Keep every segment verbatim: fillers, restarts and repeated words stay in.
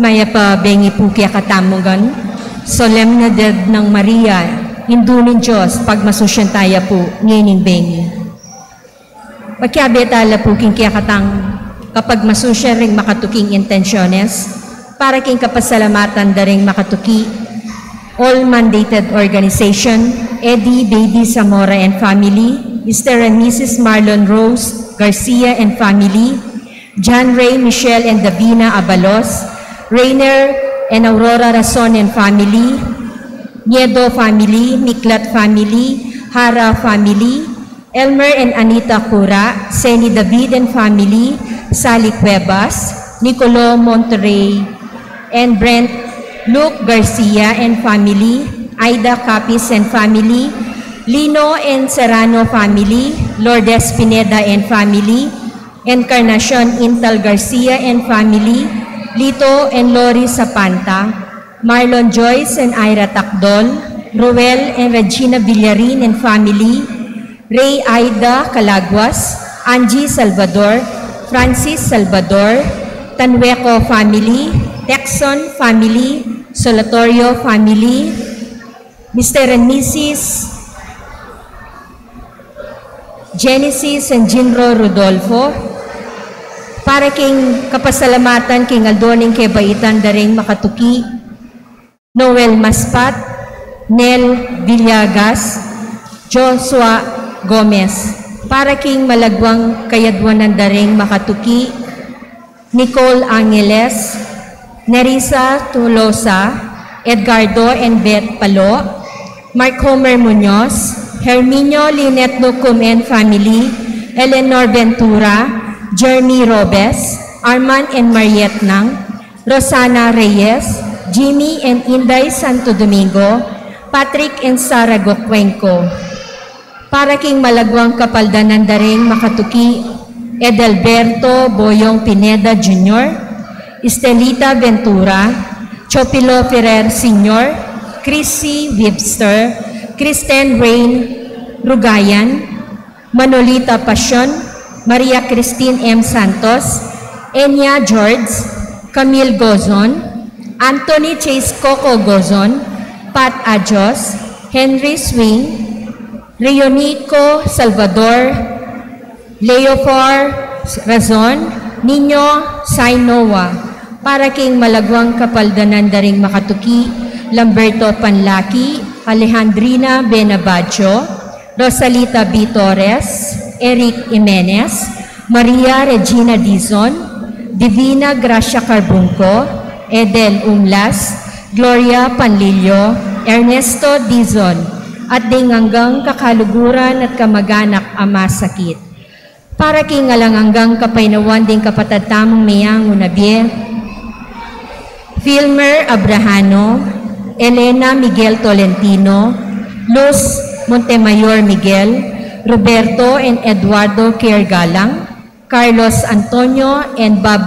Mayap a bengi pu kekatamu ngan, Solemnidad nang Maria, Indu ning Dios, pagmasusyan taya pu ngening bengi. Pakiabe tala pu king kekatang kapagmasusyan ring makatuking intensyones para king kapasalamatan da ring makatuki. All mandated organization, Eddie Baby Zamora and family, Mister and Missus Marlon Rose Garcia and family, John Ray Michelle and Davina Abalos, Rainer and Aurora Rason and family, Niedo family, Miklat family, Hara family, Elmer and Anita Cura, Seni David and family, Sally Cuevas, Nicolo Monterrey, and Brent, Luke Garcia and family, Aida Capis and family, Lino and Serrano family, Lourdes Pineda and family, Encarnacion Intal Garcia and family, Lito and Lori Sapanta, Marlon Joyce and Ira Tacdol, Ruel and Regina Villarin and family, Ray Aida Calaguas, Angie Salvador, Francis Salvador, Tanweco family, Texon family, Solatorio family, Mister and Missus Genesis and Jinro Rodolfo, para king kapasalamatan king aldo ning kebaitan da ring makatuki, Noel Maspat, Nel Villagas, Joshua Gomez, para king malagwang kayadwanan da ring makatuki, Nicole Angeles, Nerissa Tolosa, Edgardo and Beth Palo, Mark Homer Muñoz, Herminio Linet Nucum and family, Eleanor Ventura, Jeremy Robes, Arman and Mariette Nang, Rosana Reyes, Jimmy and Inday Santo Domingo, Patrick and Sara Gocuenco. Para king malagwang kapaldanan da ring makatuki, Edelberto Boyong Pineda Junior, Estelita Ventura, Chopilo Ferrer Senior, Chrissy Webster, Kristen Rain Rugayan, Manolita Pasion, Maria Christine M. Santos, Enya George, Camille Gozon, Anthony Chase Coco Gozon, Pat Ajos, Henry Swing, Rionico Salvador, Leofor Razon, Nino Sainoa, para king malagwang kapaldanan da ring makatuki, Lamberto Panlaki, Alejandrina Benabajo, Rosalita B. Torres, Eric Jimenez, Maria Regina Dizon, Divina Gracia Carbunco, Edel Umlas, Gloria Panlilio, Ernesto Dizon, at ding anggang kakaluguran at kamaganak a masakit. Para king alang anggang kapaynawan ding kapatad tamung meyangu na bie, Filmer Abrahano, Elena Miguel Tolentino, Luz Montemayor Miguel, Roberto and Eduardo Kerr Galang, Carlos Antonio and Bob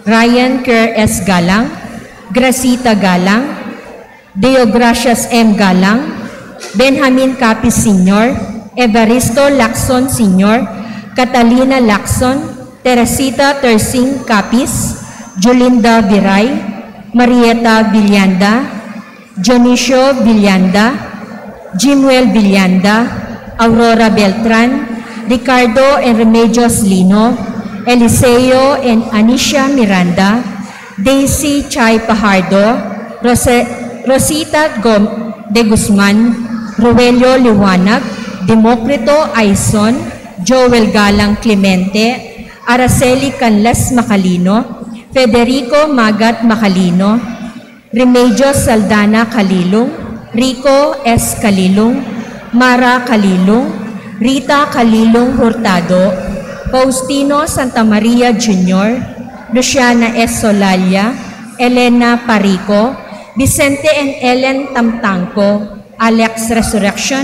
Ryan Kerr S. Galang, Gracita Galang, Deogracias M. Galang, Benjamin Capiz Senior, Evaristo Lacson Senior, Catalina Lacson, Teresita Tersing Capiz, Julinda Viray, Marieta Villanda, Dionisio Villanda, Jimuel Villanda, Aurora Beltran, Ricardo and Remedios Lino, Eliseo and Anicia Miranda, Daisy Chai Pajardo, Rose- Rosita Gom- de Guzman, Roelio Liwanag, Democrito Aison, Joel Galang Clemente, Araceli Canlas Macalino, Federico Magat Macalino, Remedios Saldana Calilung, Rico S. Calilung, Mara Calilung, Rita Calilung Hurtado, Faustino Santa Maria Junior, Luciana S. Solalia, Elena Parico, Vicente and Ellen Tamtangco, Alex Resurrection,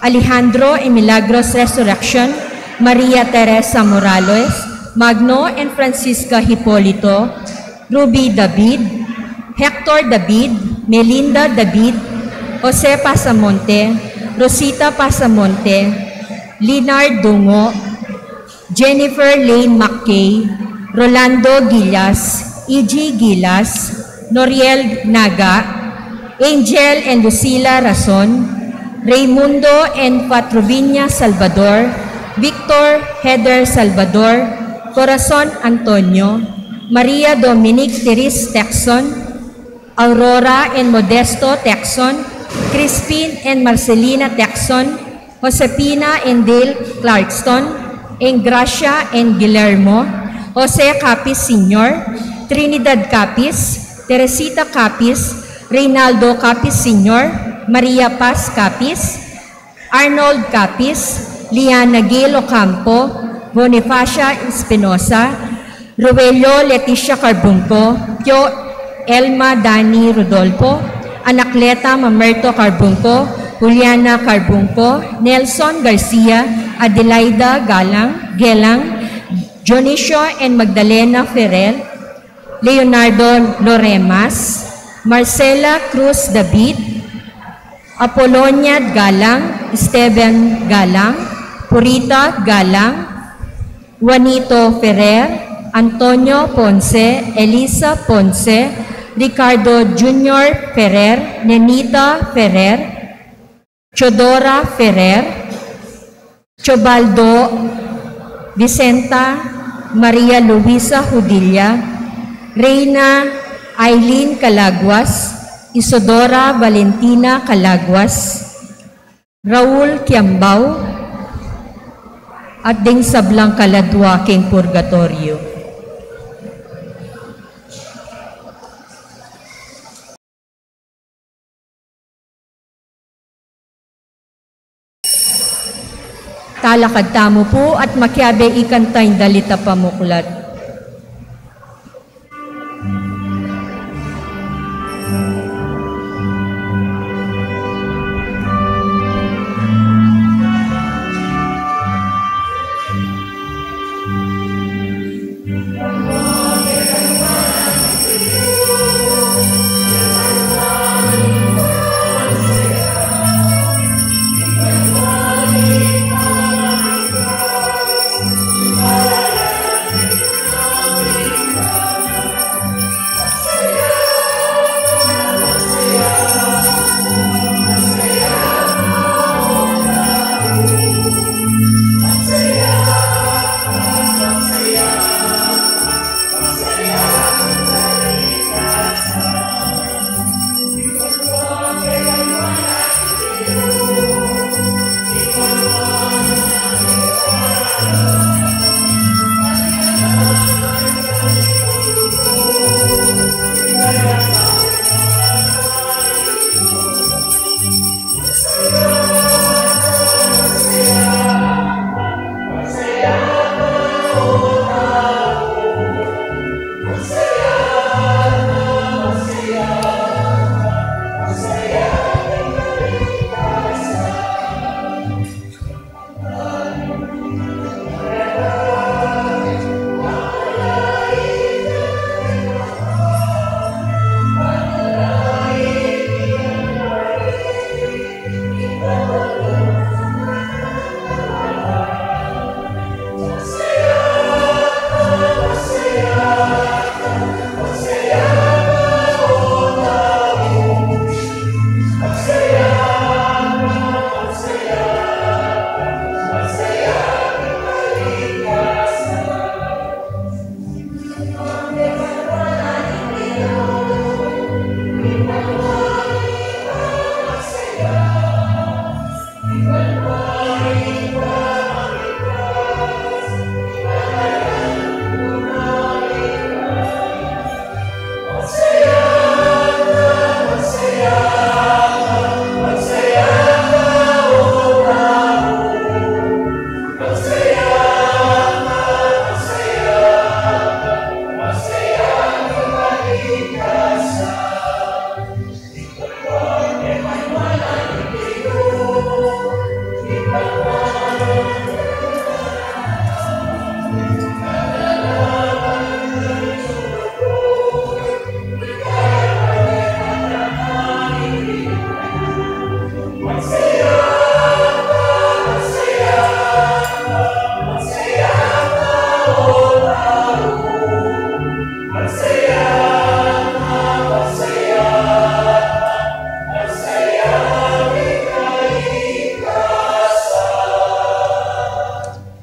Alejandro y Milagros Resurrection, Maria Teresa Morales, Magno and Francisca Hipolito, Ruby David, Hector David, Melinda David, Jose Pasamonte, Rosita Pasamonte, Leonard Dungo, Jennifer Lane McKay, Rolando Gilas, E G Gilas, Noriel Naga, Angel and Lucila Rason, Raymundo and Patrovinia Salvador, Victor Heather Salvador, Corazon Antonio, Maria Dominic Teres Tecson, Aurora and Modesto Tecson, Crispin and Marcelina Tecson, Josefina and Dale Clarkston, Engracia and Guillermo, Jose Capiz Senior, Trinidad Capiz, Teresita Capiz, Reynaldo Capiz Senior, Maria Paz Capiz, Arnold Capiz, Liana Gail Ocampo, Bonifacia Espinosa, Ruelio Leticia Carbungco, Pio Elma Dani Rodolfo, Anacleta Mamerto Carbungco, Juliana Carbungco, Nelson Garcia, Adelaida Galang, Gelang, Dionisio and Magdalena Ferrer, Leonardo Loremas, Marcela Cruz David, Apolonia Galang, Esteban Galang, Purita Galang, Juanito Ferrer, Antonio Ponce, Elisa Ponce, Ricardo Junior Ferrer, Nenita Ferrer, Teodora Ferrer, Chobaldo Vicenta, Maria Luisa Judilla, Reina Aileen Calaguas, Isidora Valentina Calaguas, Raul Kiambao, at ding sablang kaladua king purgatoryo. Talakad tamu pu at makiabe ikanta ing dalit a pamuklat.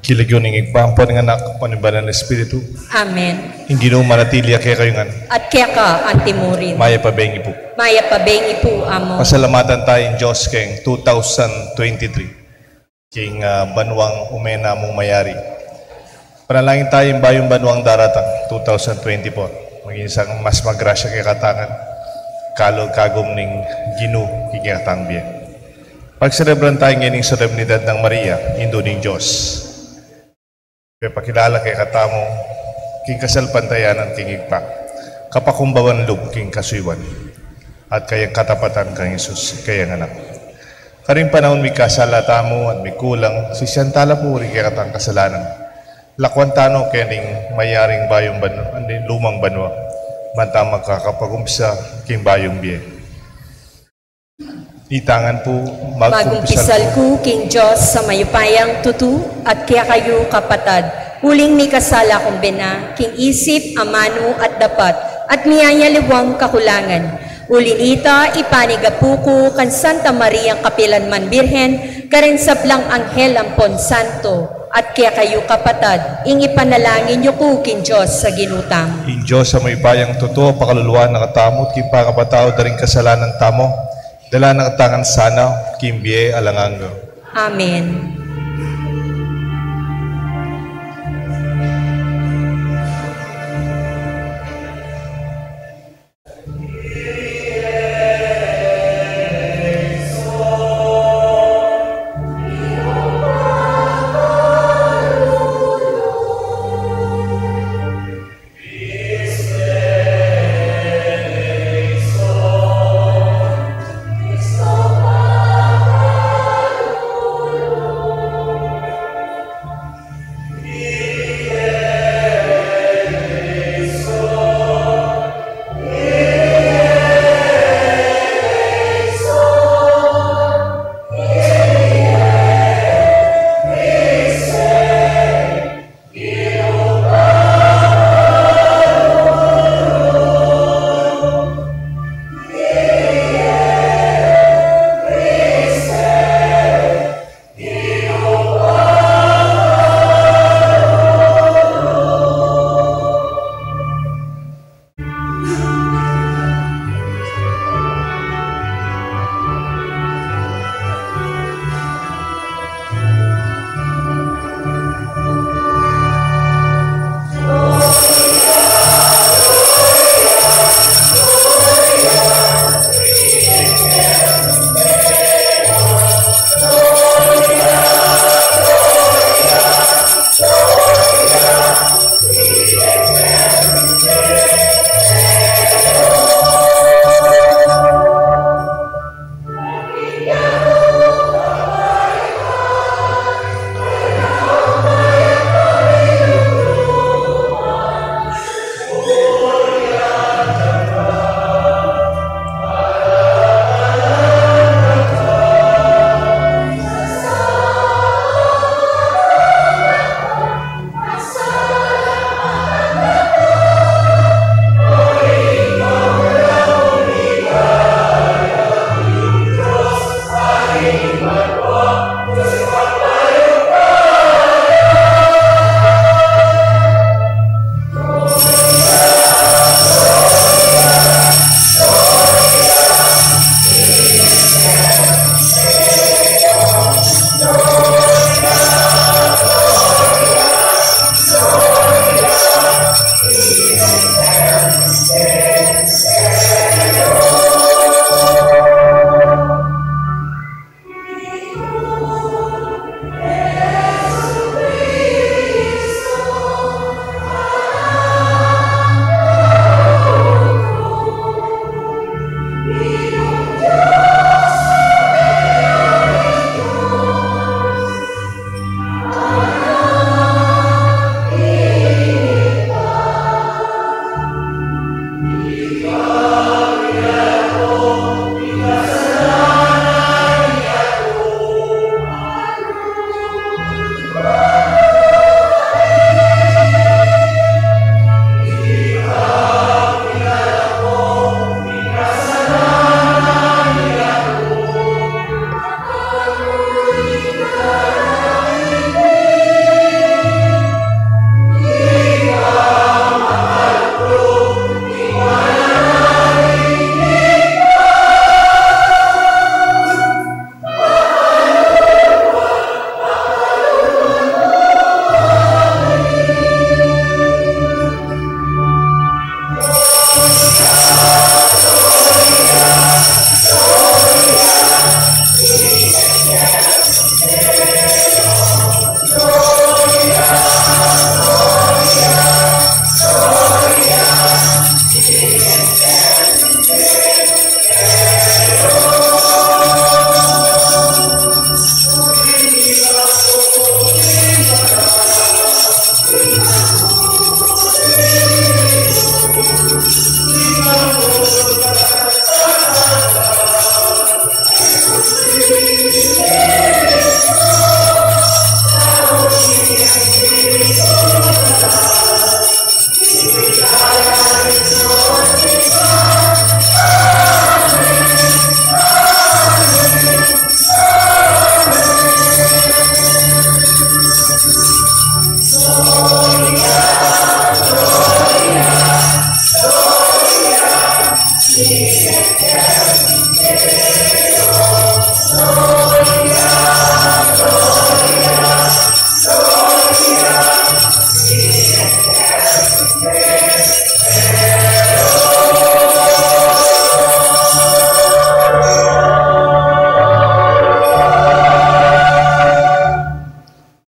King lagyu ning Ibpa, ampo ning Anak, ampo ning Banal a Espiritu. Amen. Ing Ginu manatili ya kekayu ngan. At keka antimurin. Mayap a bengi pu. Mayap a bengi pu, Among. Pasalamatan taya ing Dios keng two thousand twenty-three. King, ah, banuang ume namung mayari. Panalangin taya ing bayung banuang daratang, two thousand twenty-four. Maging isang mas magrasya kekatang kalu kagum ning Ginu king kekatang bie. Pagselebran taya ngening solemnidad nang Maria, Indu ning Dios. Pepakilala kekatamu king kasalpantayanan king Ibpa, kapakumbaban lub king kasuyuan, at kayang katapatan kang Jesus, kayang Anak. Karing panaun mikasala tamu at mikulang, sisian tala pu ring kekatang kasalanan. Lakwan tanu kening mayaring bayung banu-, andi, lumang banua, bantang makakapag-umpisa king bayung bie. Itangan pu, magkumpisal ku king Dios a mayupayang tutu, at kekayu kapatad, uling mikasala kung bena, king isip, amanu, at dapat, at miyayaliwang kakulangan. Uli nita, ipanigapu ku kang Santa Mariang kapilanman Birhen, karing sablang anghel ampon santo, at kekayu kapatad, ing ipanalangin yu ku king Dios a Ginu tamu. Ing Dios a mayupayang tutu, pakaluluan na katamu, at king pangapatawad da ring kasalanan tamu, dala na katamu ngan sana king bie alang angga. Amen.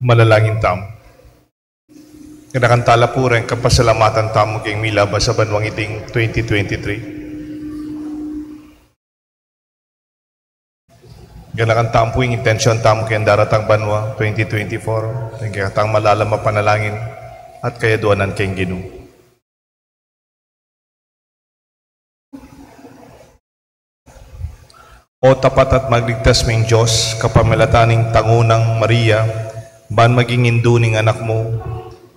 Manalangin tamu. Ganakan tala pu reng kapasalamatan tamu king milabas a banwang iting twenty twenty-three. Ganakan tamu pu ing intensyon tamu king daratang banwa twenty twenty-four. King kekatang malalam a panalangin at kayaduanan king Ginu. O tapat at magligtas ming Dios, kapamilatan ning tangu nang Maria, ban maging indu ning Anak mu,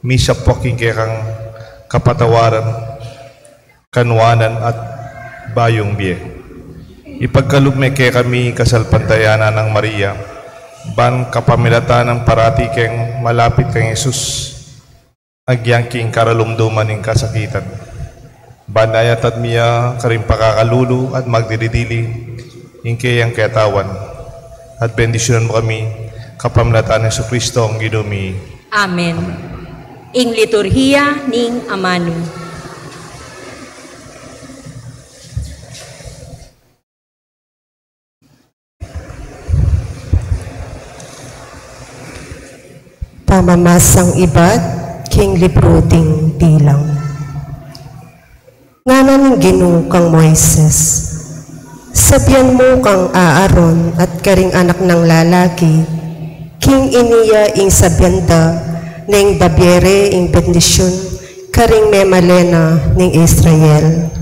misapuak ing kekang kapatawaran, kanuanan at bayung bie. Ipagkalub me kekami ing kasalpantayanan nang Maria, ban kapamilatan nang parati keng malapit kang Jesus, agyang king karalumduman ning kasakitan. Ban ayatad mi ya karing pakakalulu at magdili-dili ing keyang ketawan. At bendisyunan mu kami, kapamilatan nang Jesucristo ang Ginu mi. Amen. Ing liturhiya ning amanu. Pamamasang ibat king libru ding Bilang. Ngana ning Ginu kang Moises, sabian mu kang Aaron at karing anak nang lalaki, king ini ya ing sabian da neng babie re ing bendisyun karing memale na ning Israel.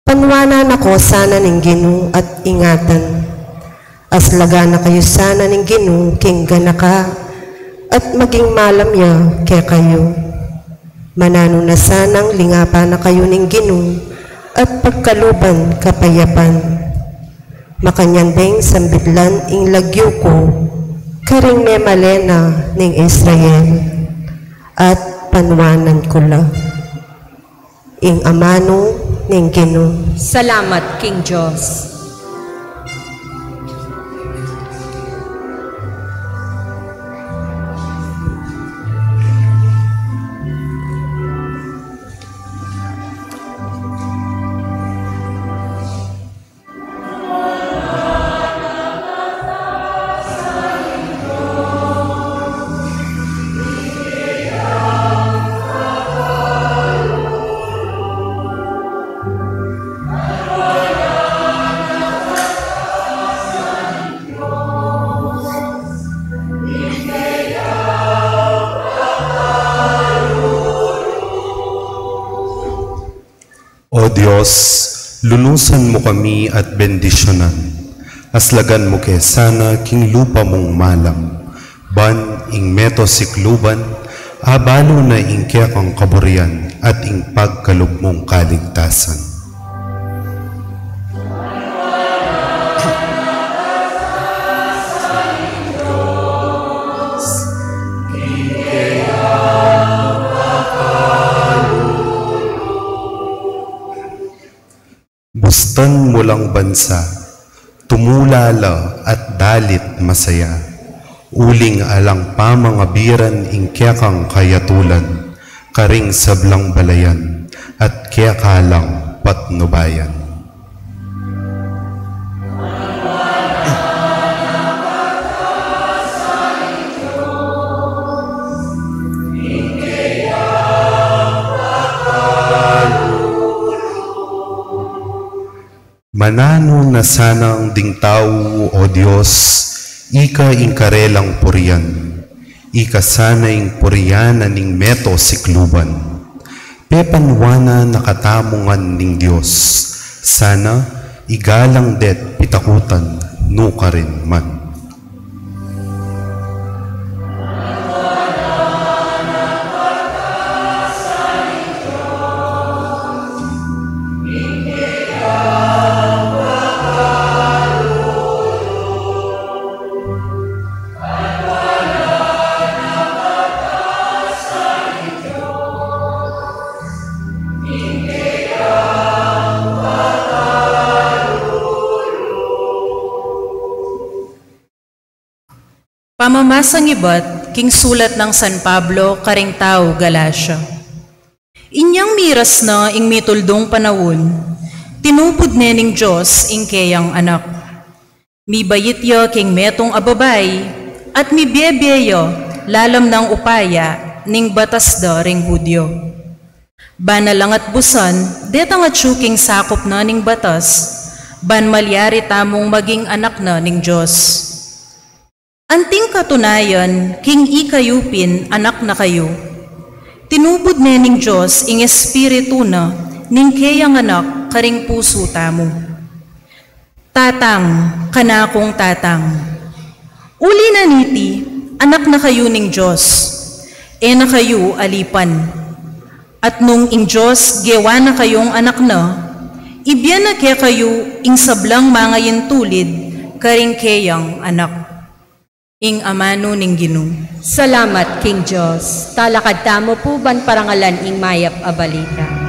Panuanan na ko sana ning Ginu at ingatan. Aslagan na kayu sana ning Ginu king ganaka at maging malam ya kekayu. Mananu na sanang lingapan na kayu ning Ginu at pagkaluban kapayapan. Makanyan deng sambidlan ing lagyu ku karing memale na ning Israel at panuanan ku la. Ing amanu ning Ginu. Salamat king Dios. O Dios, lunusan mu kami at bendisyunan. Aslagan mu ke sana king lupa mung malam, ban ing meto sikluban, abalu na ing kekang kaburian at ing pagkalub mung kaligtasan. Bustan mu lang bansa, tumula la at dalit masaya. Uling alang pamangabiran ing kekang kayatulan, karing sablang balayan, at keka lang patnubayan. Mananu na sanang ding tau, O Dios, ika ing karelang purian, ika sana ing purian na ning meto sikluban. Pepanuan na katamu ngan ning Dios, sana igalang de't pitakutan nukarin man. Pamamasang ibat king sulat nang San Pablo karing tau Galacia. Inyang miras na ing mituldung panaun, tinubud ne ning Dios ing keyang Anak. Mibait ya king metung a babai, at mibiebie ya lalam nang upaya ning batas da ring Judio. Ban alang atbusan detang atyu king sakup na ning batas, ban malyari tamung maging anak na ning Dios. Anting katunayan, king ikayu pin anak na kayu. Tinubud ne ning Dios ing Espiritu na ning keyang Anak karing pusu tamu. Tatang, kanakung Tatang. Uli na niti, anak na kayu ning Dios, e na kayu alipan. At nung ing Dios gewa na kayung anak na, ibie na kekayu ing sablang mangayintulid karing keyang Anak. Ing amanu ning Ginu. Salamat king Dios. Talakad tamu pu ban parangalan ing mayap a balita.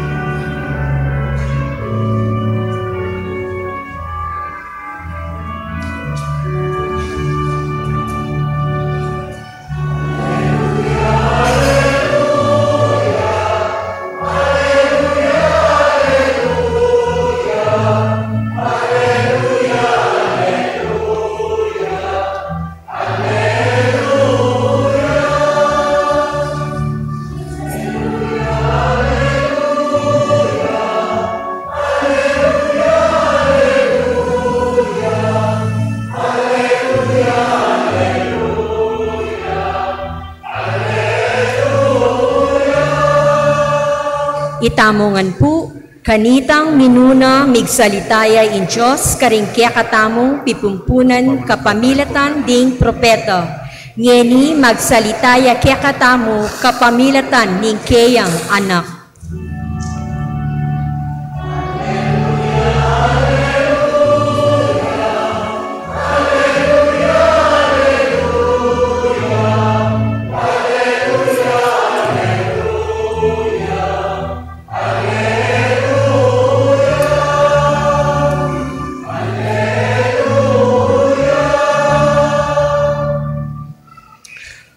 Itamu ngan pu, kanitang minuna migsalita ya ing Dios karing kekatamung pipumpunan kapamilatan ding propeta, ngeni magsalita ya kekatamu kapamilatan ning keyang Anak.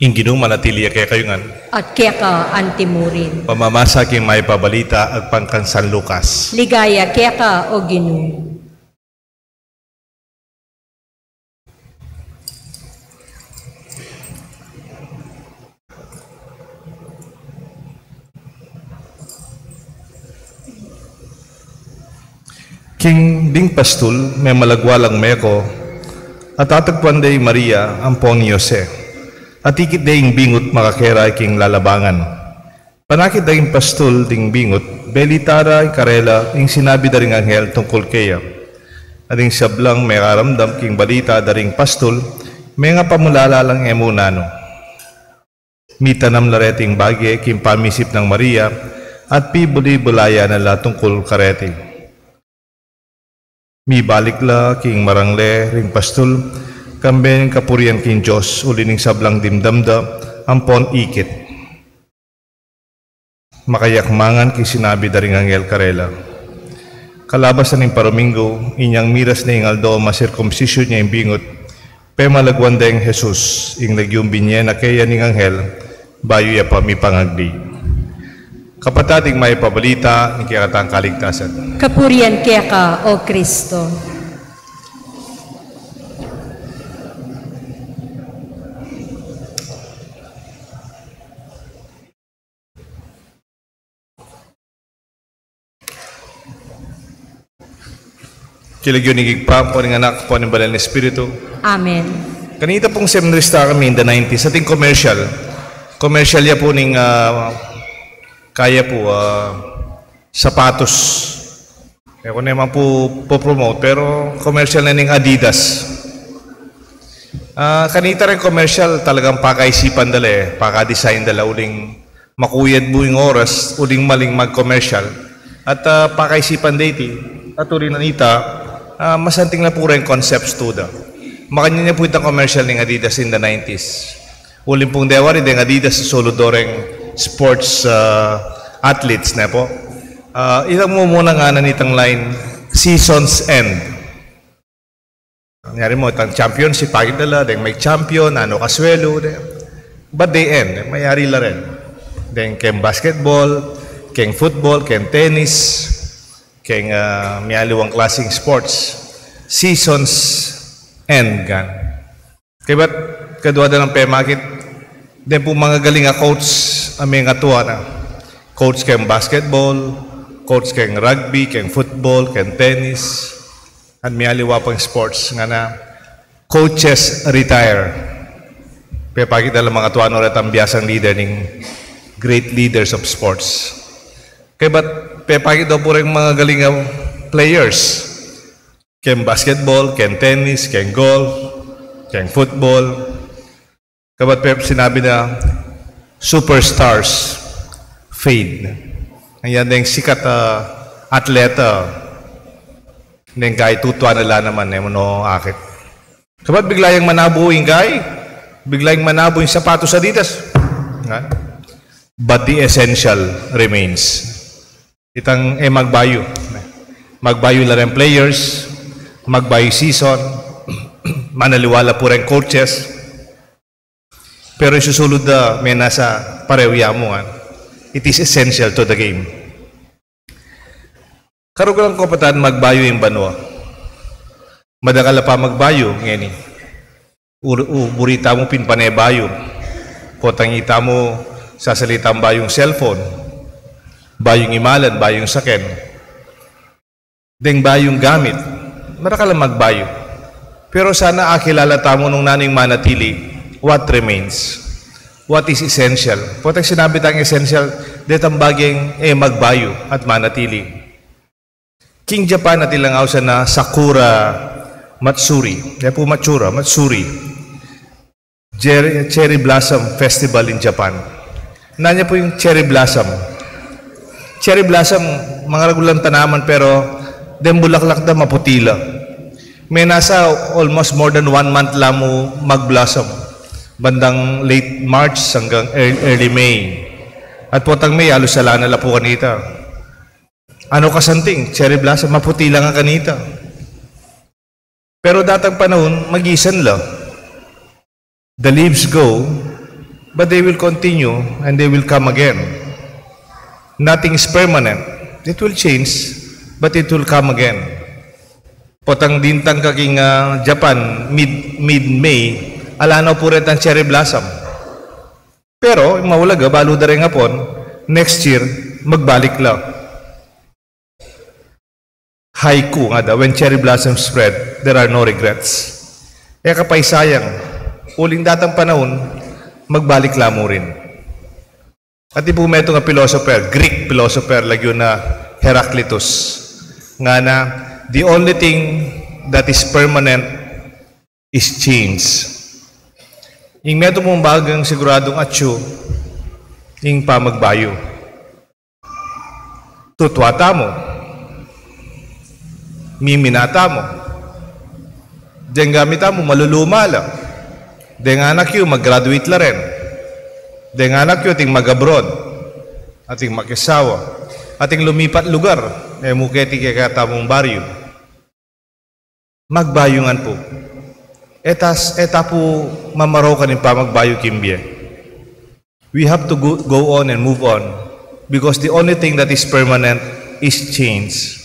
Ing Ginu manatili ya kekayu ngan. At keka antimurin. Pamamasa king mayap a balita agpang kang San Lucas. Ligaya keka, O Ginu. King ding pastul, memalagwa lang meko, at atagpuan da i Maria ampon i Jose, at ikit da ing bingut makakera king lalabangan. Panakit da ing pastul ding bingut, belita da karela ing sinabi da ring anghel tungkul keya. At ding sablang mekaramdam king balita da ring pastul, mengapamulala lang e mu nanu. Mitanam la reting bage king pamisip nang Maria, at pibuli-bulayan na la tungkul kareti. Mibalik la king marangle ring pastul, kambe ning kapurian king Dios, uli ning sablang dimdam da ampon ikit. Makayak mangan king sinabi da ring anghel karela. Kalabas na ning paruminggu, inyang miras na ing aldo masirkumsisyun ya ing bingut, pemalagwan deng Jesus, ing lagyung binye na keya ning anghel, bayu ya pa mipangagli. Kapatad, ing mayap a balita ning kekatang kaligtasan. Kapurian keka, O Kristo. King lagyu ning Ibpa, ampo ning Anak, ampo ning Banal a Espiritu. Amen. Kanita pung seminarista kami in the nineties, ating commercial. Commercial ya pu ning, ah, Kaya pu, ah, sapatos. E ku naman pu popromote, pero commercial na ning Adidas. Ah, kanita ring commercial, talagang pakaisipan da la e, pakadesign da la uling makuyad mu ing oras, uling maling mag-commercial. At, ah, pakaisipan da iti, at uli na nita, ah, masanting la pu reng concepts tu da. Makanyan ya pu itang commercial ning Adidas in the nineties. Uling pung dewari deng Adidas, susulud do reng sports, ah, athletes, ne pu? Ah, itang mumuna ngana nitang line, season's end. Nangyari mu, itang championship, pakit da la, deng may champion, nanu kasuelu, deng. But they end, mayari la rin. Deng keng basketball, keng football, keng tennis, keng, ah, miyaliwang klaseng sports. Season's end, gan. Kaybat, kadua da nang pemakit, deng pu mangagaling a coach a mengatua na. Coach keng basketball, coach keng rugby, keng football, keng tennis, at miyaliwa pang sports, ngana, coaches retire. Pepakit da la mangatua no retang biasang leader ning great leaders of sports. Kaybat, pepakit da pu reng mangagaling a players. Keng basketball, keng tennis, keng golf, keng football. Kaybat pe sinabi na, superstars fade. Ayan, deng sikat a atleta, deng kay tutuan na la naman, e mu no akit. Kaybat bigla yang manabu ing kay, bigla yang manabu ing sapatos Adidas. Nga? But the essential remains. Itang e magbayu. Magbayu la reng players, magbayu season, manaliwa la pu reng coaches. Pero isusulud da, menasa parehu ya mu, ah. It is essential to the game. Karugulan ku, kapatad, magbayu ing banua. Madakal a pamagbayu ngeni. Ur-, u-, buri tamu pin pane bayu. Potang itamu sasalitang bayung cellphone, bayung imalan, bayung saken, deng bayung gamit. Madakal a magbayu. Pero sana akilala tamu nung nanu ing manatili, what remains, what is essential. Potang sinabi tang essential, detang baging e magbayu at manatili. King Japan, atin lang ausan a Sakura Matsuri. Kaya pu Matsura, Matsuri. Cherry, Cherry Blossom Festival in Japan. Nanu ya pu ing cherry blossom? Cherry blossom, mangaragul lang tanaman, pero deng bulaklak da maputi la. Menasa almost more than one month la mu mag-blossom. Bandang late March hanggang ear-, early May. At potang May, alus ala na la pu kanita. Ano kasanting, cherry blossom, maputi la nga kanita. Pero datang panahun, magisan la. The leaves go, but they will continue and they will come again. Nothing is permanent. It will change, but it will come again. Potang dintang ka king, ah, Japan, mid, mid-May, ala na pu retang cherry blossom. Pero, maulaga, balu da reng Apon, next year, magbalik la. Haiku, ngada, "When cherry blossoms spread, there are no regrets." E ka paisayang, uling datang panahun, magbalik la mu rin. Atin pu metung a philosopher, Greek philosopher, lagyu na Heraclitus. Ngana, "The only thing that is permanent is change." Ing metung mung bagang siguradung atyu, ing pamagbayu. Tutua tamu, mimina tamu, deng gamit tamu, maluluma la. Deng anak yu, mag-graduate la rin. Deng anak yu, ating mag-abroad, ating makisawa, ating lumipat lugar, e mu keti kekatamung baryu. Magbayu ngan pu. E ta, e ta pu mamaraukan ing pamagbayu king bie. We have to go, go on and move on, because the only thing that is permanent is change.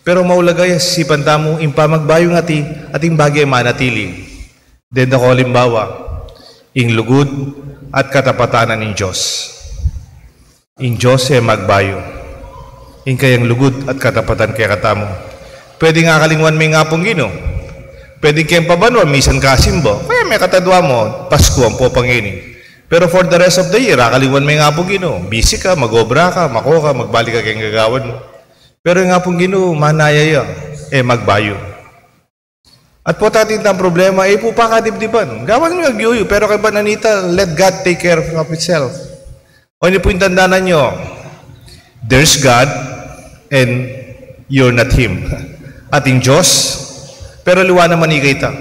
Pero maulaga ya isipan tamu ing pamagbayu ngati, ating bage manatili. Deng dakal a alimbawa, ing lugud at katapatan ning Dios. Ing Dios e magbayu. Ing kayang lugud at katapatan kekatamu. Pwedeng akalingwan me ing Apung Ginu. Pwedeng keng pabanua, misan kasimba. Kaya mekatadua mu, Pasku ampo pangini. Pero for the rest of the year, akaliwan me ing Apung Ginu. Busy ka, mag-obra ka, mako ka, magbalik ka keng gagawan mu. Pero ing Apung Ginu, manaya ya, e magbayu. At pota atin itang problema, e pu pakadibdiban. Gawan mu ing agyu yu, pero kaybat na nita, let God take care of itself. O ini pu ing tandanan yu, there's God and you're not Him. Ating Dios, pero aliwa naman ika ita.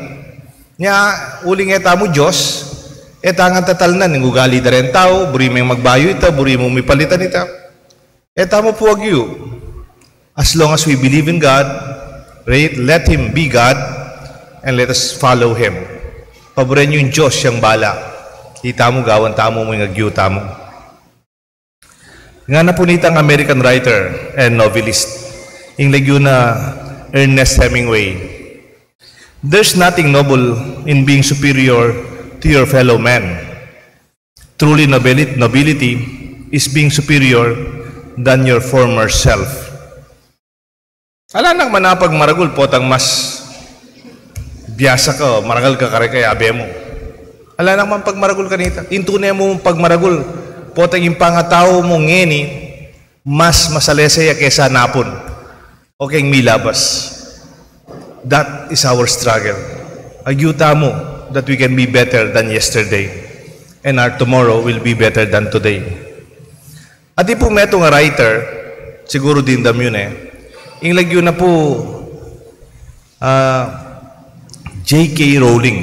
Nya, uling e tamu Dios, e ta ngan tatalnan ing ugali da reng tau, buri meng magbayu ita, buri mung mipalitan ita. E tamu pu agyu. As long as we believe in God, right, let Him be God, and let us follow Him. Paburen yu ing Dios, siyang bala. Itamu, gawan tamu mu ing agyu tamu. Ngana pu nitang American writer and novelist, ing lagyu na Ernest Hemingway, "There's nothing noble in being superior to your fellow men. Truly, nobility, nobility is being superior than your former self." Ala nang manapagmaragul, potang mas biasa ka, marangal ka kareng kayabe mu. Ala nang manapagmaragul kanita. Ing tune mung pagmaragul, potang ing pangatau mu ngeni, mas masalese ya kesa napun o keng milabas. That is our struggle. Agyu tamu that we can be better than yesterday. And our tomorrow will be better than today. Atin pu metung a writer, siguru dimdam yu ne, ing lagyu na pu, ah, J K Rowling.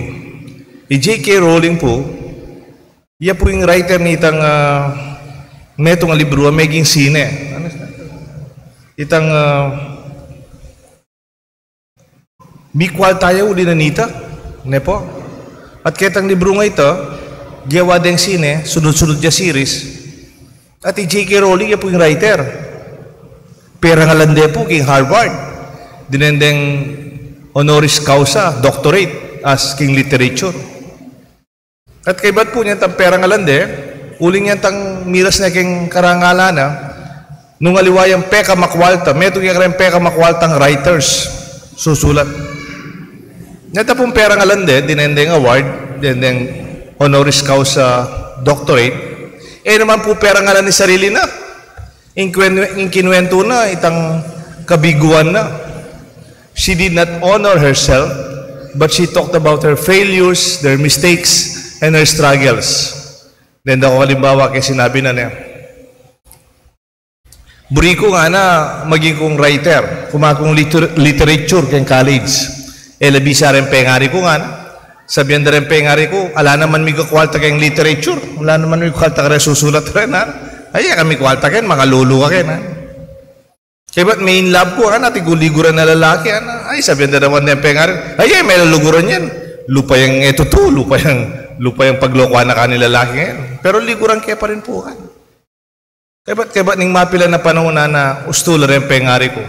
I J K Rowling pu, iya pu ing writer nitang, ah, metung a libru a meging sine. Ano? Itang, ah, Mikwalta ya uli na nita, ne pu? At ketang libru a ita, gewa deng sine, sunod-sunod ya series. At i J K Rowling, iya pu ing writer. Perangalan de pu king Harvard. Dinen deng honoris causa, doctorate, as king literature. At kaybat pu nyan tang perangalan de, uling nyan tang miras na keng karangalan na, nung aliwa yang pekamakwalta, metung ya kareng pekamakwaltang writers, susulat. Neta pung perangalan de, dinen deng award, dinen deng honoris causa doctorate, e naman pu perangalan ing sarili na. Ing kwen-, ing kinuwentu na, itang kabiguan na. She did not honor herself, but she talked about her failures, their mistakes, and her struggles. Then, dako kalimbawa keng sinabi na niya, "Buri ku ngana maging kung writer, kumaku kung liter-, literature keng college. E la bisa reng pengari ku ngana." Sabian da reng pengari ku, "Ala naman mika kwalta keng literature, ala naman mika kwalta kareng susulat ren, ha? Ay, e ka mikwalta ken, makalulu ka ken, ha?" Kaybat me-in love ku, ngana, atin kung liguran a lalaki, ngana. Ay, sabian da naman deng pengari, "Ay, e me la luguran yan. Lupa yang e tutu, lupa yang, lupa yang paglokuan na kanu ing lalaki yan." Pero liguran ke pa rin pu, ngana. Kaybat, kaybat ning mapilan a panaun, ngana, ustu la reng pengari ku.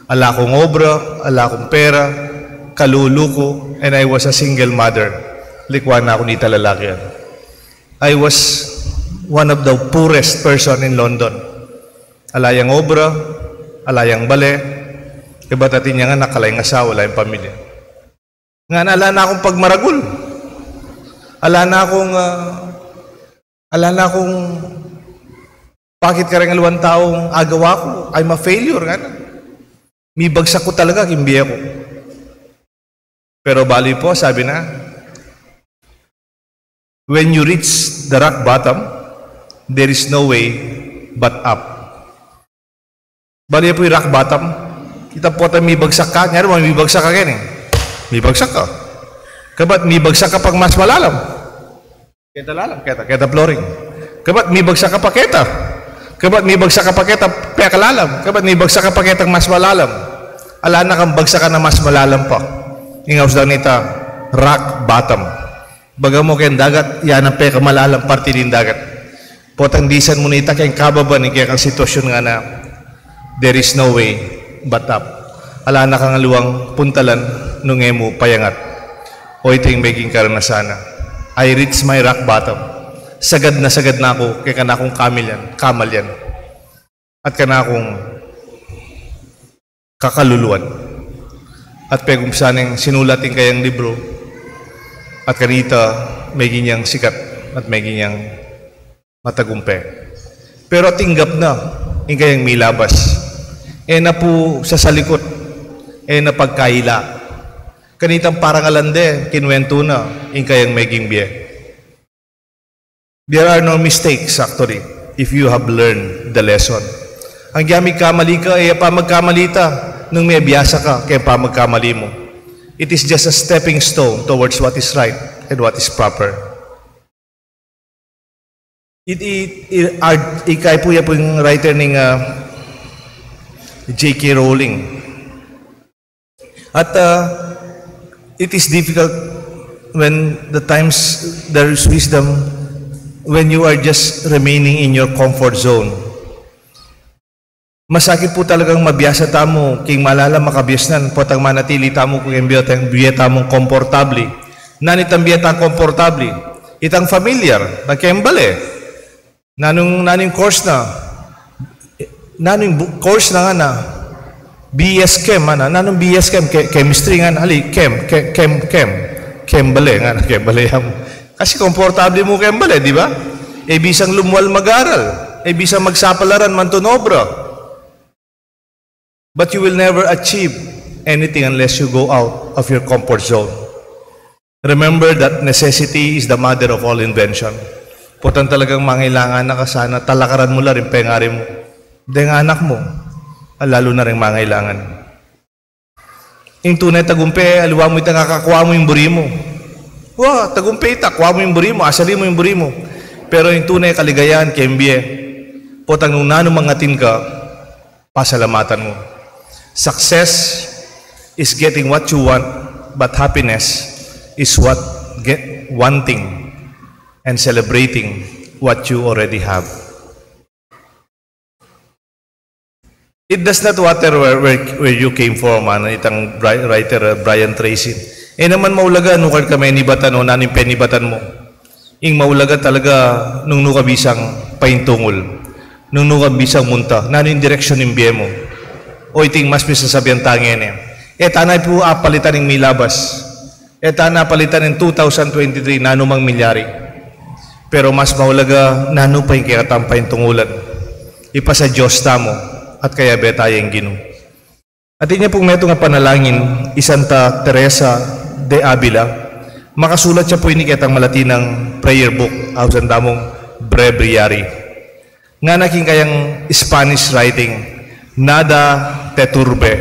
Ala kung obra, ala kung pera, kalulu ku, and I was a single mother. Likwan na ku nita lalaki yan. I was one of the poorest person in London. Ala yang obra, ala yang bale, kaybat atin yang anak, ala yang asawa, ala yang pamilya. Ngana, ala na kung pagmaragul. Ala na kung, ah, ala na kung pakit kareng aliwang taung agawa ku. I'm a failure, ngana. Mibagsak ku talaga king bie ku. Pero balu pu, sabi na, "When you reach the rock bottom, there is no way but up." Balu pu ing rock bottom. Ita pu, ata mibagsak ka, nyari mo, mibagsak ka ken, e. Mibagsak ka. Kaybat mibagsak ka pa king mas malalam. Keta lalam, keta, keta flooring. Kaybat mibagsak ka pa keta. Kaybat mibagsak ka pa keta, pekalalam. Kaybat mibagsak ka pa keta mas malalam. Ala na kang bagsakan a mas malalam pa. Ing ausdan nita, rock bottom. Baga mu keng dagat, yan ang pekamalalam parti ning dagat. Potang disan mu nita keng kababa ning kekang sitwasyun, ngana, there is no way but up. Ala na kang aliwang puntalan nung e mu payangat. O ita ing meging karanasan na. I reached my rock bottom. Sagad na sagad na ku keng kanakung kamalian, kamalian. At kanakung kakaluluan. At pegumpisan neng sinulat ing kayang libru, at kanita meging yang sikat. at meging yang matagumpe. Pero tinggap na ing kayang milabas. E na pu sasalikut, e na pagkaila. Kanitang parangalan de, kinuwentu na ing kayang meging bie. There are no mistakes, actually, if you have learned the lesson. Ang giyang kamali ka, e ya pamagkamali ta nung mebiasa ka keng pamagkamali mu. It is just a stepping stone towards what is right and what is proper. It, it, it, art, ikay pu ya pu ing writer ning, ah, J K Rowling. At, ah, it is difficult when the times there is wisdom, when you are just remaining in your comfort zone. Masakit pu talagang mabiasa tamu king malalam a kabiasnan, potang manatili tamu king bie, bie tamung komportabli. Nanu itang bie tang komportabli? Itang familiar, na keng bale. Nanung, nanung course na? Nanung bu-, course na ngana? B S Chem, ana? Nanung B S Chem? Ke-, chemistry ngana? Ali, chem, ke-, chem, chem. Chem bale, ngana, chem bale yang. Kasi komportable mu keng bale, di ba? E bisang lumual mag-aral, e bisang magsapalaran, mantun obra. But you will never achieve anything unless you go out of your comfort zone. Remember that necessity is the mother of all invention. Potang talagang mangailangan na ka sana, talakaran mu la ring pengari mu. Deng anak mu, lalo na ring mangailangan. Ing tune tagumpe, aliwa mu itang akakua mu ing buri mu. Wa, tagumpe ita, kua mu ing buri mu, asali mu ing buri mu. Pero ing tune kaligayan, keng bie. Potang nung nanu mang atin ka, pasalamatan mu. Success is getting what you want, but happiness is what get wanting and celebrating what you already have. It does not matter where, where, where you came from, ana itang Bri-, writer, uh, Brian Tracy. E naman maulaga nung kami nibatan o nanu ing penibatan mu. Ing maulaga talaga nung nu ka bisang paintungul. Nung nu ka bisang munta, nanu ing direksyon ning bie mu. O iting mas misasabian ta ngeni. E ta na pu apalitan ing milabas. E ta na palitan ing two thousand twenty-three, nanu mang milyari. Pero mas maulaga, nanu pa ing kekatang paintungulan. Ipasa Dios tamu, at kayabe ta ya ing Ginu. Atin ya pung metung a panalangin, i Santa Teresa de Avila, makasulat ya pu ini ketang malatinang prayer book, ausan tamung breviary. Ngana king kayang Spanish writing, "Nada te turbe,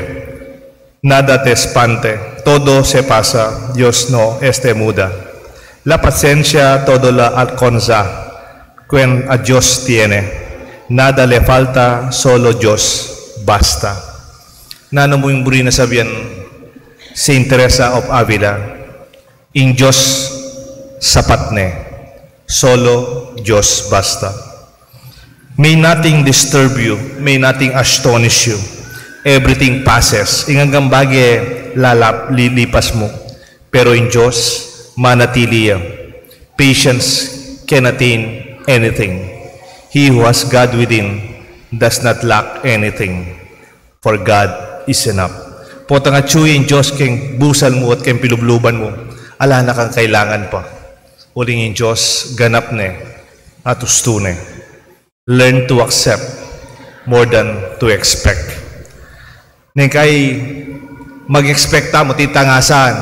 nada te espante, todo se pasa, Dios no este muda. La paciencia todo la alcanza, quien a Dios tiene, nada le falta, solo Dios basta." Nanu mu ing buri na sabian, Saint Teresa of Avila? Ing Dios sapat ne. Solo Dios basta. May nothing disturb you. May nothing astonish you. Everything passes. Ing anggang bage lalap-, lilipas mu. Pero ing Dios, manatili ya. Patience can attain anything. He who has God within does not lack anything. For God is enough. Potang atyu ing Dios keng busal mu at keng pilubluban mu, ala na kang kailangan pa. Uling ing Dios ganap ne at ustu ne. Learn to accept more than to expect. Neng kai mag-expect tamu, tita, ngasahan.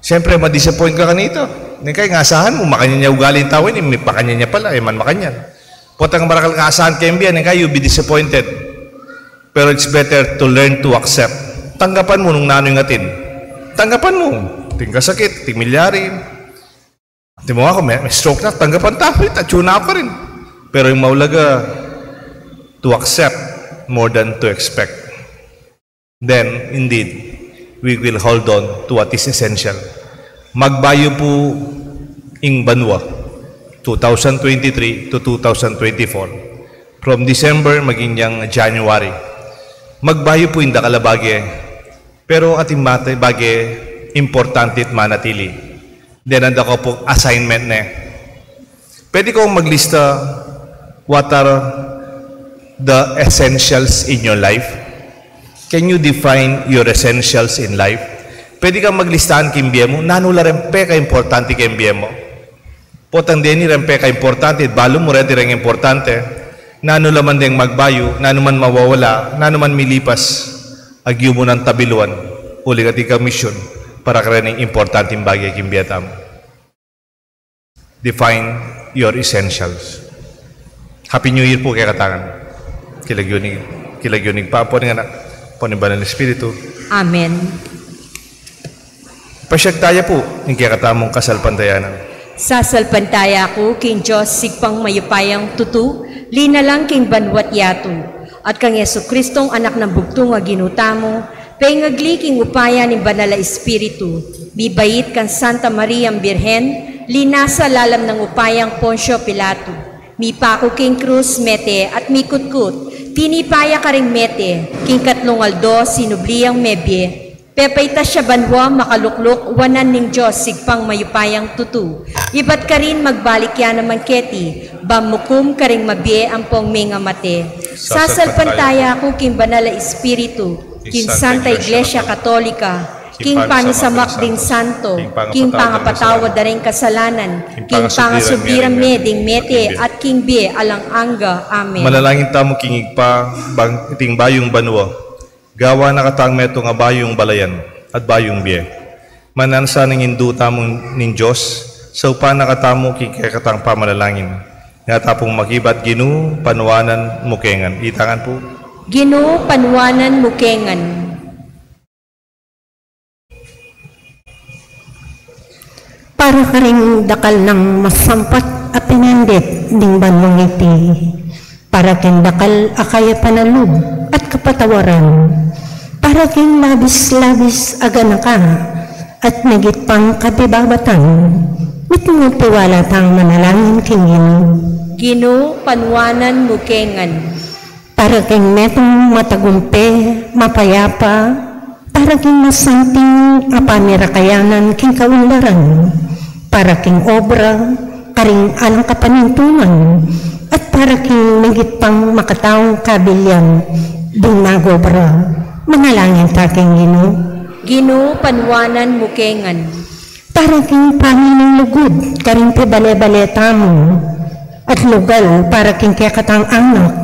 Siyempre, ma-disappoint ka kanita. Neng kai ngasahan mu, makanyan ya ugali ning tau ini, makanyan ya pala, e man makanyan. Potang marakal ngasahan keng bie, neng kai you'll be disappointed. Pero it's better to learn to accept. Tanggapan mu nung nanu ing atin. Tanggapan mu. Atin kang sakit, atin milyari. Atin mu, aku, me, me-stroke na, tanggapan ta, atyu na aku karin. Pero ing maulaga, to accept more than to expect. Then, indeed, we will hold on to what is essential. Magbayu pu ing banua, two thousand twenty-three to two thousand twenty-four. From December maging yang January. Magbayu pu ing dakal a bage. Pero atin mate bage importante at manatili. Then, anda ko pu assignment ne. Pwede kong maglista what are the essentials in your life? Can you define your essentials in life? Pwede kang maglistahan king bie mu, nanu la ring peka-importante king bie mu. Potang deni reng pekaimportante, balu mu reti reng importante, nanu la man deng magbayu, nanu man mawawala, nanu man milipas, agyu mu nang tabiluan, uling ating kamitsun, para kareng importanteng bage king bie tamu. Define your essentials. Happy New Year pu kekatangan. King lagyu ning, king lagyu ning Ibpa, ampo ning Anak, ampo ning Banal a Espiritu. Amen. Pasiag taya pu ing kekatamung kasalpantayanan. Sasalpantaya ku king Dios, Ibpang mayupayang tutu, linalang king banua't yatu, at kang Jesucristong Anak nang bugtung a Ginu tamu, pengagli king upaya ning Banal a Espiritu, mibait kang Santa Mariang Birhen, linasa lalam nang upayang Poncio Pilato, mipaku king krus, mete at mikutkut, tinipa ya karing mete, king katlung aldo sinubli yang mebie, pepaitas ya banua, makalukluk wanan ning Dios Ibpang mayupayang tutu. Ibat karin magbalik ya naman keti, ban mukum karing mabie ampong mengamate. Sasalpantaya ku king Banal a Espiritu, king Santa Iglesia Katolika, king pamisamak ding santo, king pangapatawad da ring kasalanan, king pangasubli rang mie ding mete, at king bie alang angga. Amen. Manalangin tamu king Ibpa, bang iting bayung banua, gawan na katang metung a bayung balayan at bayung bie. Mananu sana ing Indu tamu ning Dios, saupan na katamu king kekatang pamanalangin. Nga ta pung makibat, Ginu, panuanan mu kengan. Itangan pu. Ginu, panuanan mu kengan. Para karing dakal nang masampat a pinandit ning banuang iti, para king dakal a kayapan a lub at kapatawaran, para king labis-labis a ganaka at migit pang kabibabatan, mitmung tiwala tang manalangin king Ginu. Ginu, panuanan mu kengan. Para king metung matagumpe, mapayapa, para king masanting a pamirakayanan king kaunlaran, para king obra karing alang kapanintunan, at para king migit pang makataung kabilian ding magobra. Manalangin ta king Ginu. Ginu, panuanan mu kengan. Para king paninulugud karing pibale-bale tamu, at lugal para king kekatang anak,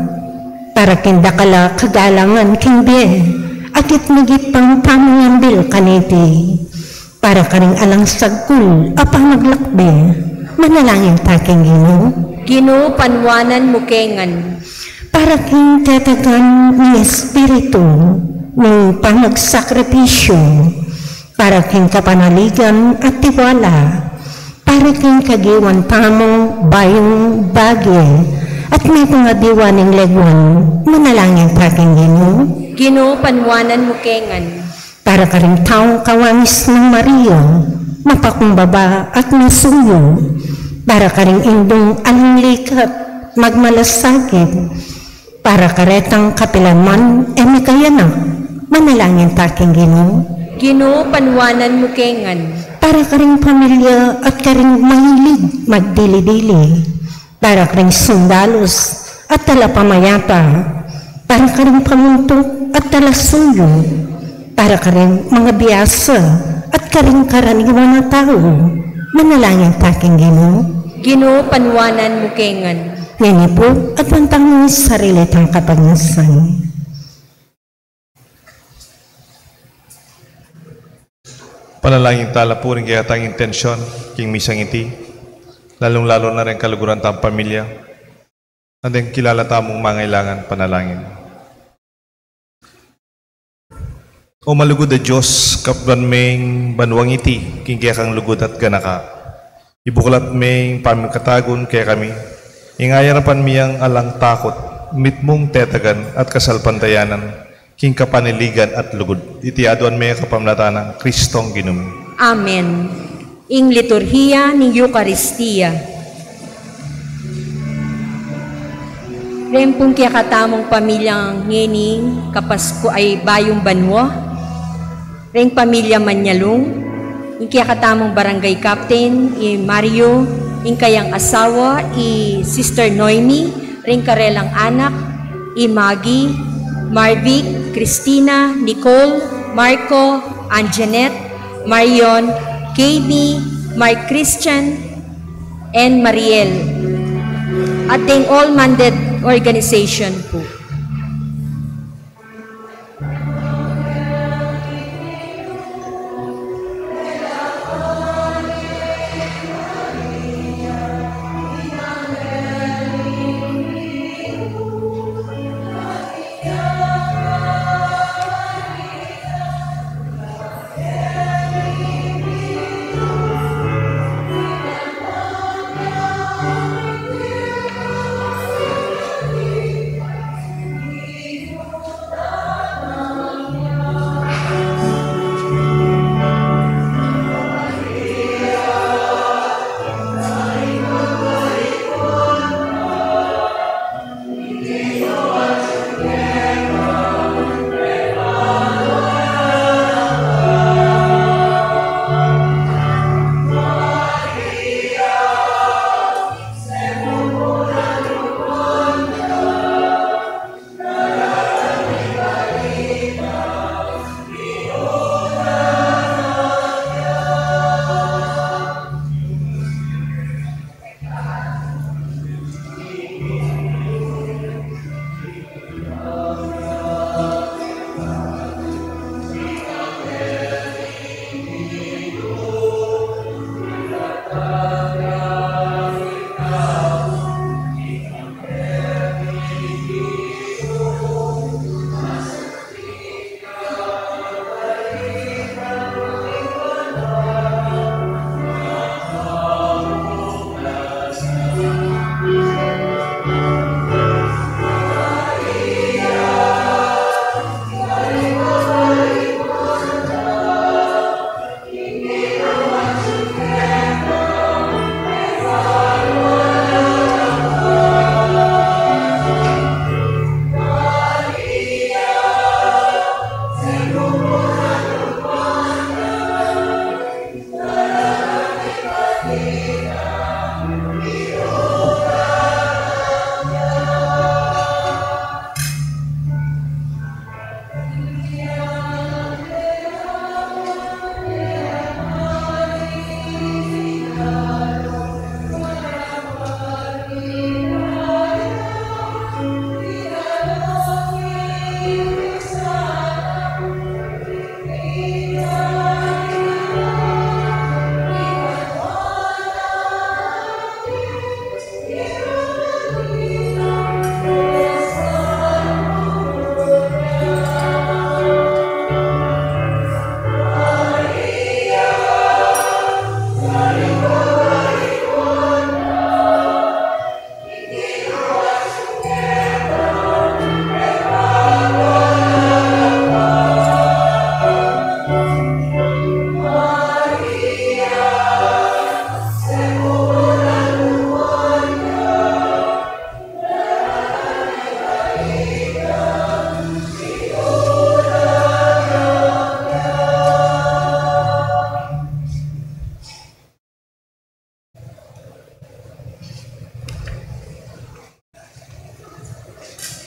para king dakal a kagalangan king bie, at itmigit pang pamangambil kaniti, para karing alang sagkul a pamaglakbe. Manalangin ta king Ginu. Ginu, panuanan mu kengan. Para king tetagan ning Espiritu ning pamagsakripisyu, para king kapanaligan at tiwala, para king kagiwan tamung bayung bage, at metung a diwa ning leguan. Manalangin ta king Ginu. Ginu, panuanan mu kengan. Para karing taung kawangis nang Maria, mapakumbaba at masuyu, para karing indung alang likat, magmalasakit, para karetang kapilan man e mikayanak. Manalangin ta king Ginu. Ginu, panuanan mu kengan. Para karing pamilya at karing mahilig magdili-dili, para karing sundalus at talapamayapa, para karing pamuntuk at talasuyu, para karing mangabiasa at karing karaniwan a tau. Manalangin ta king Ginu. Ginu, panuanan mu kengan. Ngeni pu, aduan tang sarili tang kapagnasan. Panalangin tala pu ring kekatang intensyon king misang iti, lalung-lalu na ring kaluguran tang pamilya, at deng kilala tamung mangailangan panalangin. O malugud a Dios, kapdan meng banuang iti king kekang lugud at ganaka. Ibuklat meng pamikatagun kekami ing ayarapan mi yang alang takut, mitmung tetagan at kasalpantayanan king kapanaligan at lugud. Iti aduan mi kapamilatan nang Kristong Ginu mi. Amen. Ing liturhiya ning Eukaristia. Reng pung kekatamung pamilya ngeni kapasku ay bayung banua. Reng pamilya Manyalung, ing kekatamung barangay captain, i Mario, ing kayang asawa, i Sister Noemi, reng karelang anak, i Maggie, Marvic, Christina, Nicole, Marco, Anjanette, Marion, K B, Mark Christian, and Mariel, at deng All Mandate Organization pu.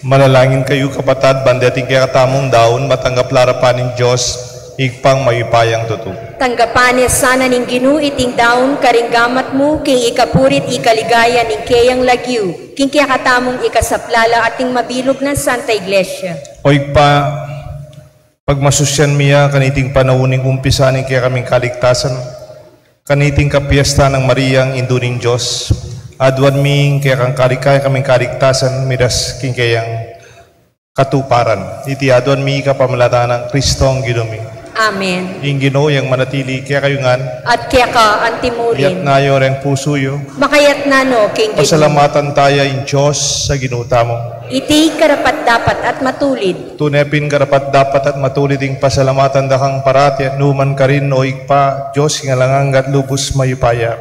Manalangin kayu, kapatad, ban deting kekatamung daun matanggap la arapan ning Dios Ibpang mayupayang tutu. Tanggapan ne sana ning Ginu iting daun karing gamat mu, king ikapurit ikaligaya ning keyang lagyu, king kekatamung ikasaplala at ning mabilug nang Santa Iglesia. O Ibpa, pagmasusyan mi ya kaniting panaun ning umpisa ning kekaming kaligtasan, kaniting kapiestan nang Maria, ing Indu ning Dios, aduan mi ing kekang kaligaya kaming kaligtasan, midas king keyang katuparan. Iti aduan mi kapamilatan nang Kristong Ginu mi. Amen. Ing Ginu yang manatili kekayu ngan. At keka antimurin. Iyatas yu reng pusu yu. Makayatas no king Ginu. Pasalamatan taya ing Dios a Ginu tamu. Iti karapat-dapat at matulid. Tune pin karapat-dapat at matulid ing pasalamatan da kang parati at nukarin man, o Ibpa, Dios king alang angga at lubus mayupaya.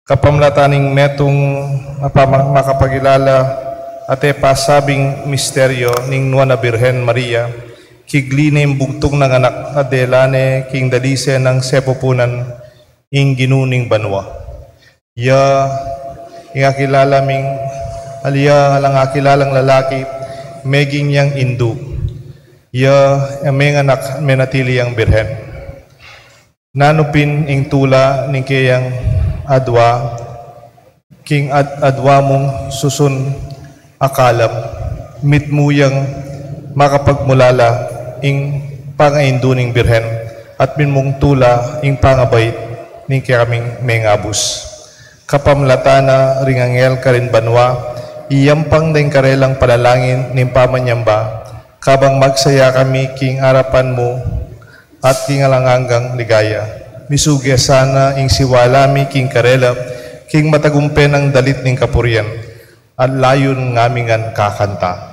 Kapamilatan ning metung a pama-, makapagilala at e pasabing misteryo ning Nuan a Birhen Maria, kigli ne ing bugtung nang anak a dela ne king dalise nang sepupunan, ing Ginu ning banua. Ya ing akilala ming, ya alang akilalang lalaki, meging yang indu. Ya ing menganak, menatili yang birhen. Nanu pin ing tula ning keyang adua, King ad-, adwa mung susun a kalam, mitmu yang makapagmulala ing pangaindu ning Birhen, at minmung tula ing pangabait ning kekaming mengabus. Kapamilatan na ring anghel karin banua, iyampang da ing karelang panalangin ning pamanyamba, kabang magsaya kami king arapan mu at king alang anggang ligaya. Misuge sana ing siwala mi king karela, king matagumpe nang dalit ning kapurian, at layun ngaming ngan kakanta.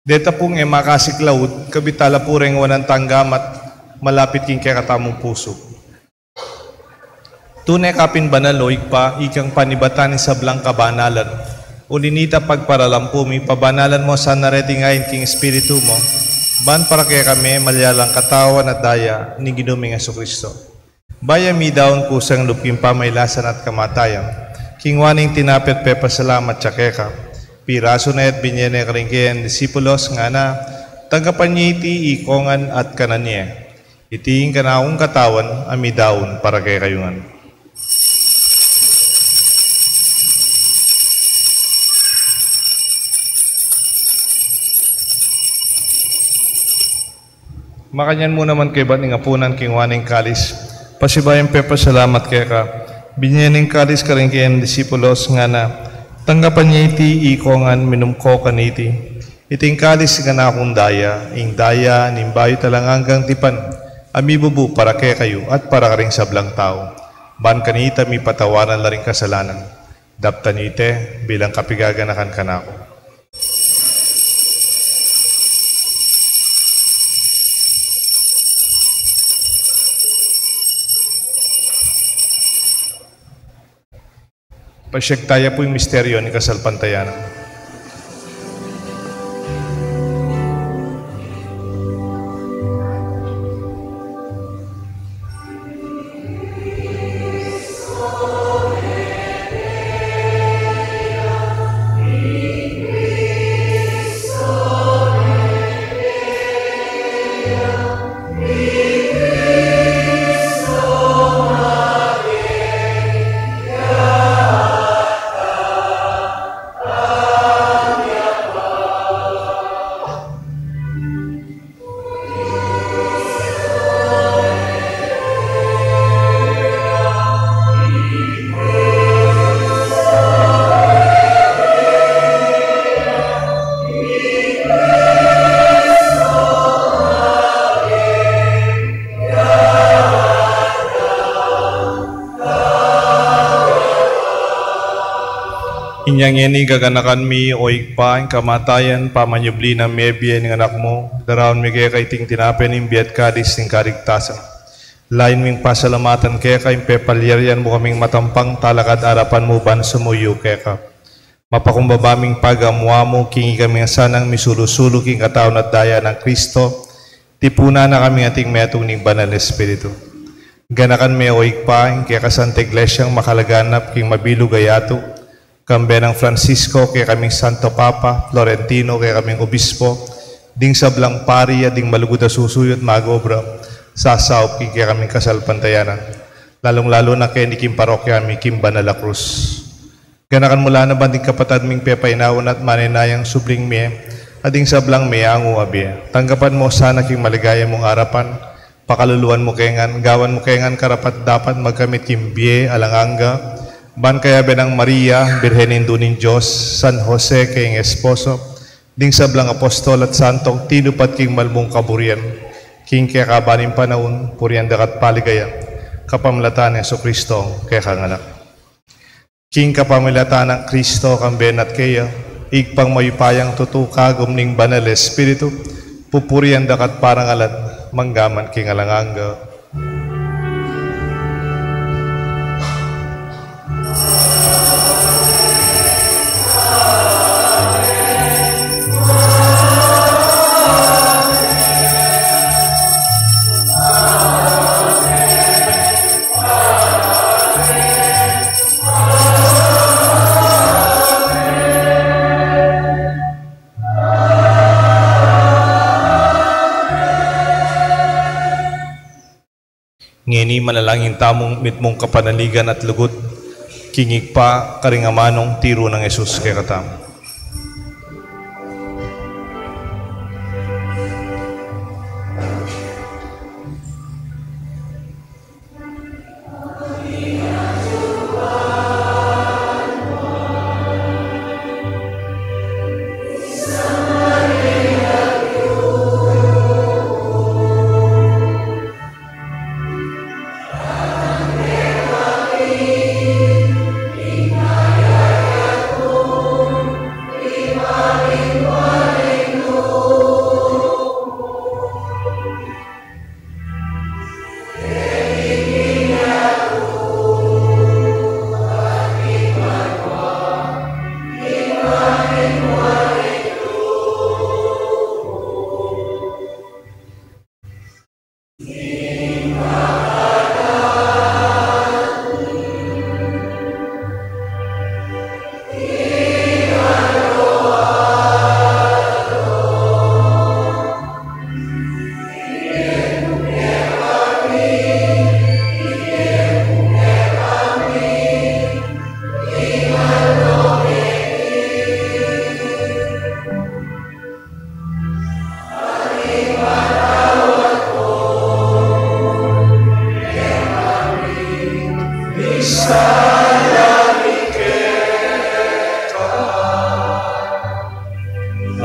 Deta pung e makasiklaud, kabit tala pu reng wanan tang gamat malapit king kekatamung pusu. Tune ka pin banal, o Ibpa, ikang panibatan ning sablang kabanalan. Uli na nita, pagparalampu mi, pabanalan mu sana reting ain king Espiritu mu, ban para kekami malyari lang katawan at daya ning Ginu ming Jesucristo. Bayu mi daun kusang lub king pamailasan at kamatayan, kingwa ne ing tinape at pepasalamat ya keka, pirasu ne at binye ne karing keyang disipulos, ngana: Tanggapan ye iti ikongan at kanan ye. Iti ing kanakung katawan a midaun para kekayu ngan. Makanyan mu naman kaybat ning apunan, kingwa ne ing kalis, pasibayu yang pepasalamat keka, binye ne ing kalis karing keyang disipulos, ngana: Tanggapan ye iti ikongan, minum ko kaniti. Iti ing kalis ning kanakung daya, ing daya ning bayu at alang anggang tipan, a mibubu para kekayu at para karing sablang tau. Ban kanita mipatawaran la ring kasalanan. Daptan yu iti bilang kapigaganakan kanaku. Pasyag taya pu ing misteryu ning kasalpantayanan. Inya ngeni gaganakan mi, o Ibpa, ing kamatayan, pamanyubli nang mebie ning Anak mu, daraun mi keka iting tinape ning bie at kalis ning kaligtasan. Lain ming pasalamatan keka ing pepalyarian mu kaming matampang talakad arapan mu ban sumuyu keka. Mapakumbaba ming pagamu-amu king ikaming sanang misulu-sulu king katawan at daya nang Kristo, tipunan na kaming ating metung ning Banal Espiritu. Ganakan me, o Ibpa, ing keka Santa Iglesiang makalaganap king mabilug a yatu, kambe nang Francisco, kekaming Santo Papa, Florentino, kekaming Obispo, ding sablang pari, at ding malugud a susuyu at mag-obra, sasaup king kekaming kasalpantayanan. Lalung-lalu na keni king parokya mi king Banal a Krus. Ganakan mu la naman ding kapatad ming pepainawa na at manenayang subling mie, at ding sablang meangu a bie. Tanggapan mu sana king maligaya mung arapan, pakaluluan mu kengan, gawan mu kengan karapat-dapat magkamit king bie alang angga, ban kayabe nang Maria, Birhen Indu ning Dios, San Jose, keng esposo, ding sablang apostol at santong tinupad king malmung kaburian, king kekaban ning panaun, purian da ka at paligayan, kapamilatan nang Jesucristo, kekang Anak. King kapamilatan nang Kristo, kambe na at keya, Ibpang mayupayang tutu, kagum ning Banal Espiritu, pupurian da ka at parangalan, manggaman king alang angga. Ngeni manalangin tamung mitmung kapanaligan at lugud king Ibpa karing amanung tiru nang Jesus kekatamu.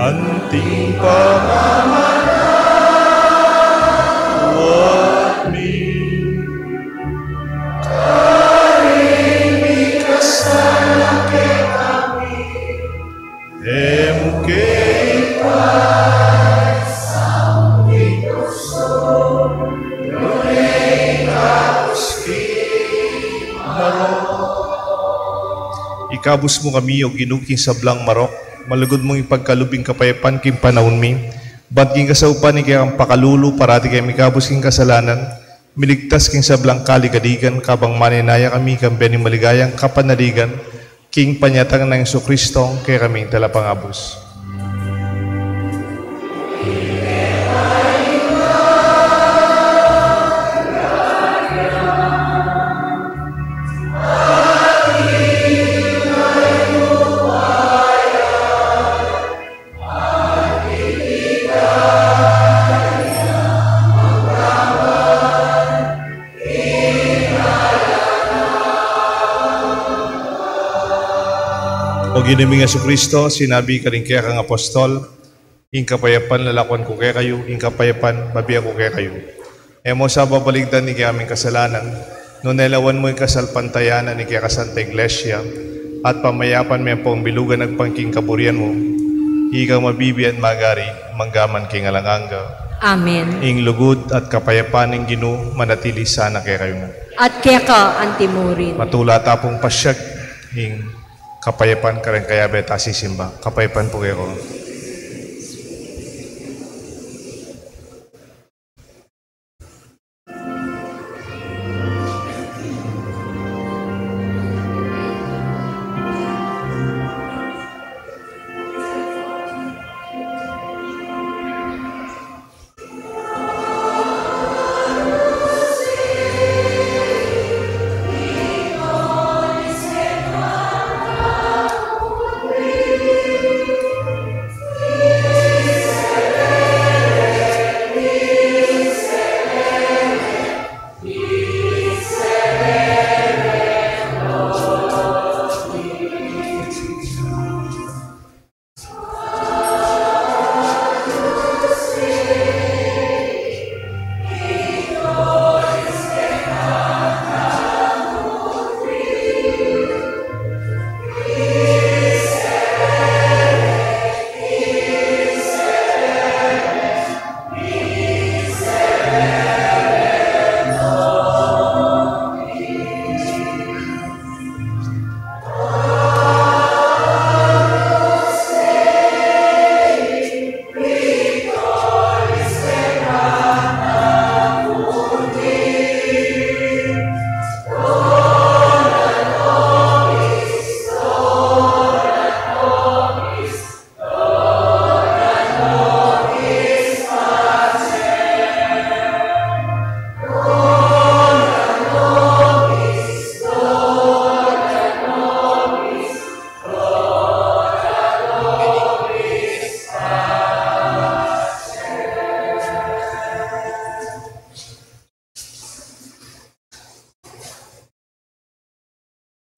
Anting pamamatawad mi, karing mikasala kekami, e mu ke ipaisaul king tuksu, nune ikabus king marok. Ikabus mu kami, O Ginu, king sablang marok, malugud mung ipagkalub ing kapayapan king panaun mi, ban king kasaupan ning kekang pakalulu parati kaming mikabus king kasalanan, miligtas king sablang kaligaligan, kabang manenaya kami kambe ning maligayang kapanaligan, king panyatang nang Jesucristo, kekaming Talapangabus. O Ginu ming Jesucristo, sinabi karing kekang apostol, ing kapayapan lalakwan ku kekayu, ing kapayapan bibie ku kekayu. E mu sa babaligdan ing kekaming kasalanan, nune lawan mu ing kasalpantayanan ning keka Santa Iglesia, at pamayapan me ampong bilugan agpang king kaburian mu, ikang mabibie at magari, manggaman king alang angga. Amen. Ing lugud at kapayapan ning Ginu manatili sana kekayu ngan. At keka antimurin. Matula ta pung pasiag ing kapayapan kareng kayabe ta sisimba. Kapayapan pu kekayu.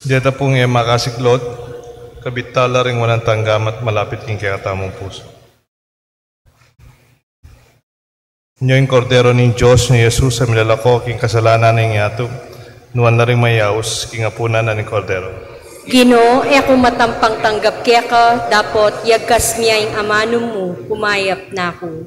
Deta pung e makasiklaud, kabit tala ring wanan tang gamat malapit king kekatamung pusu. Nyo ing Kordero ning Dios, nyo i Jesus a milalako king kasalanan ning yatu. Nuan la ring mayaus king apunan na ning Kordero. Ginu, e ku matampang tanggap keka, dapot yagkas mu ya ing amanum mu, kumayap na ku.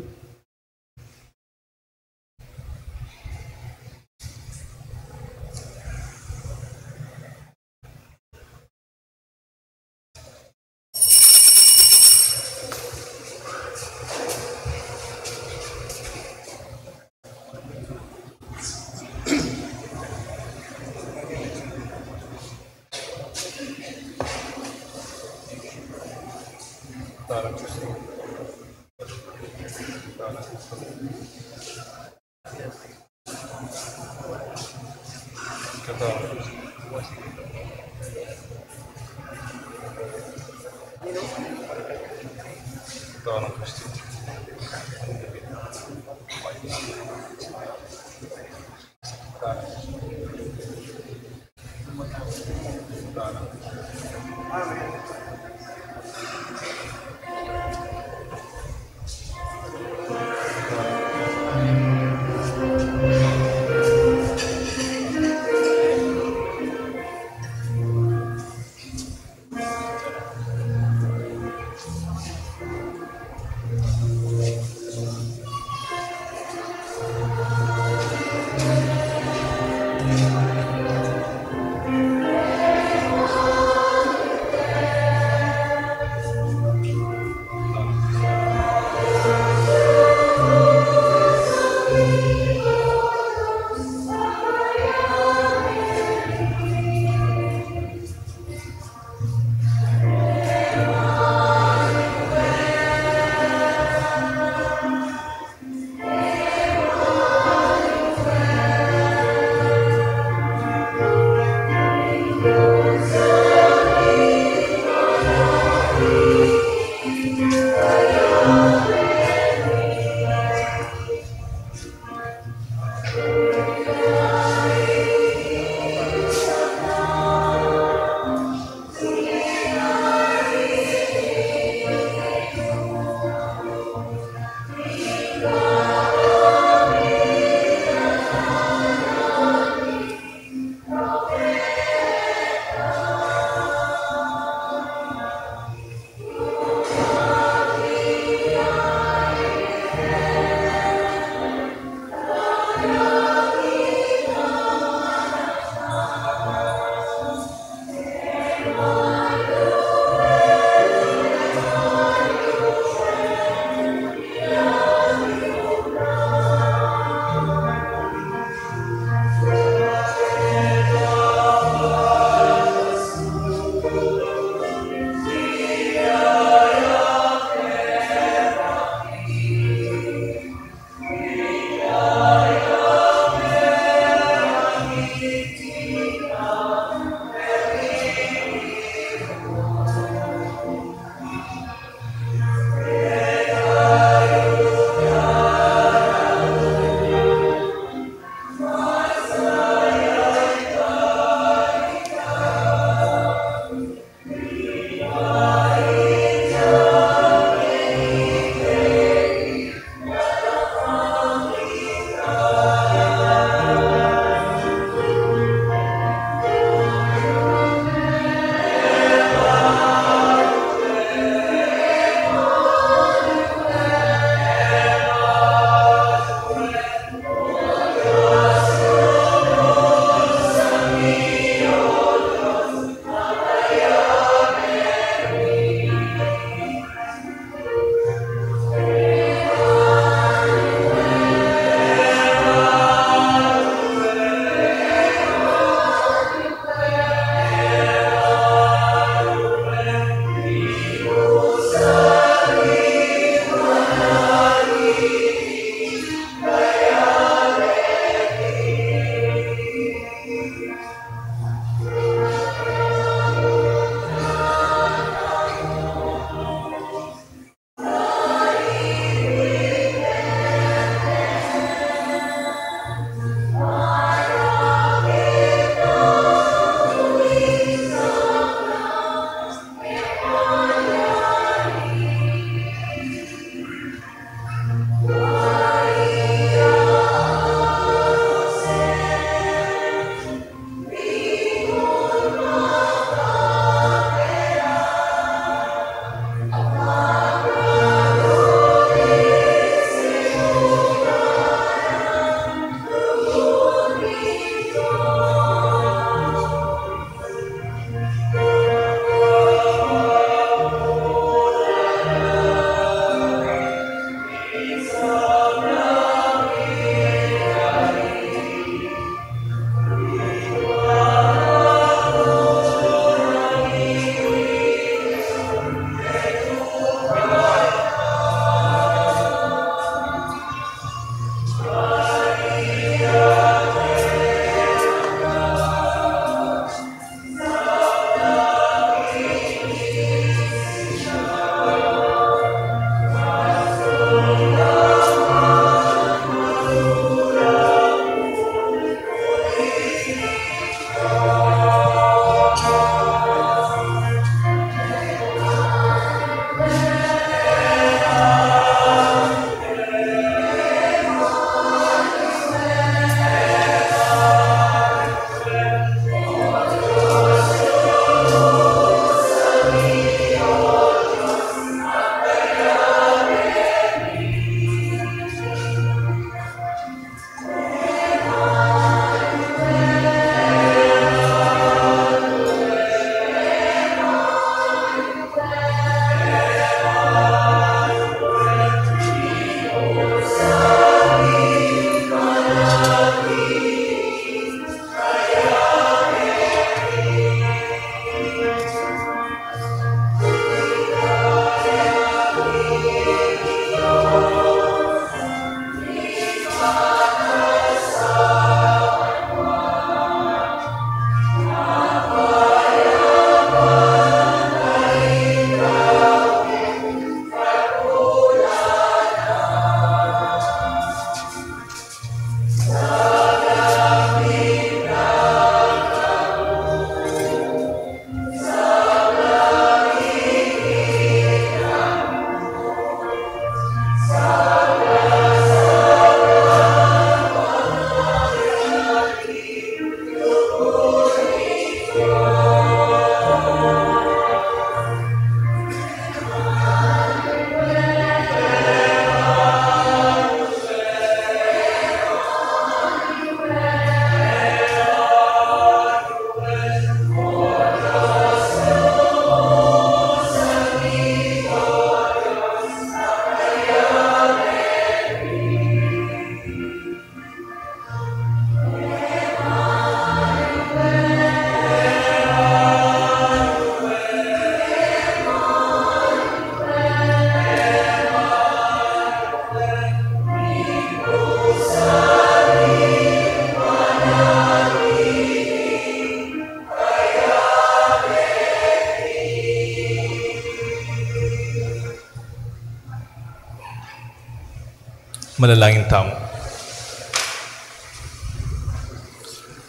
Manalangin tamu.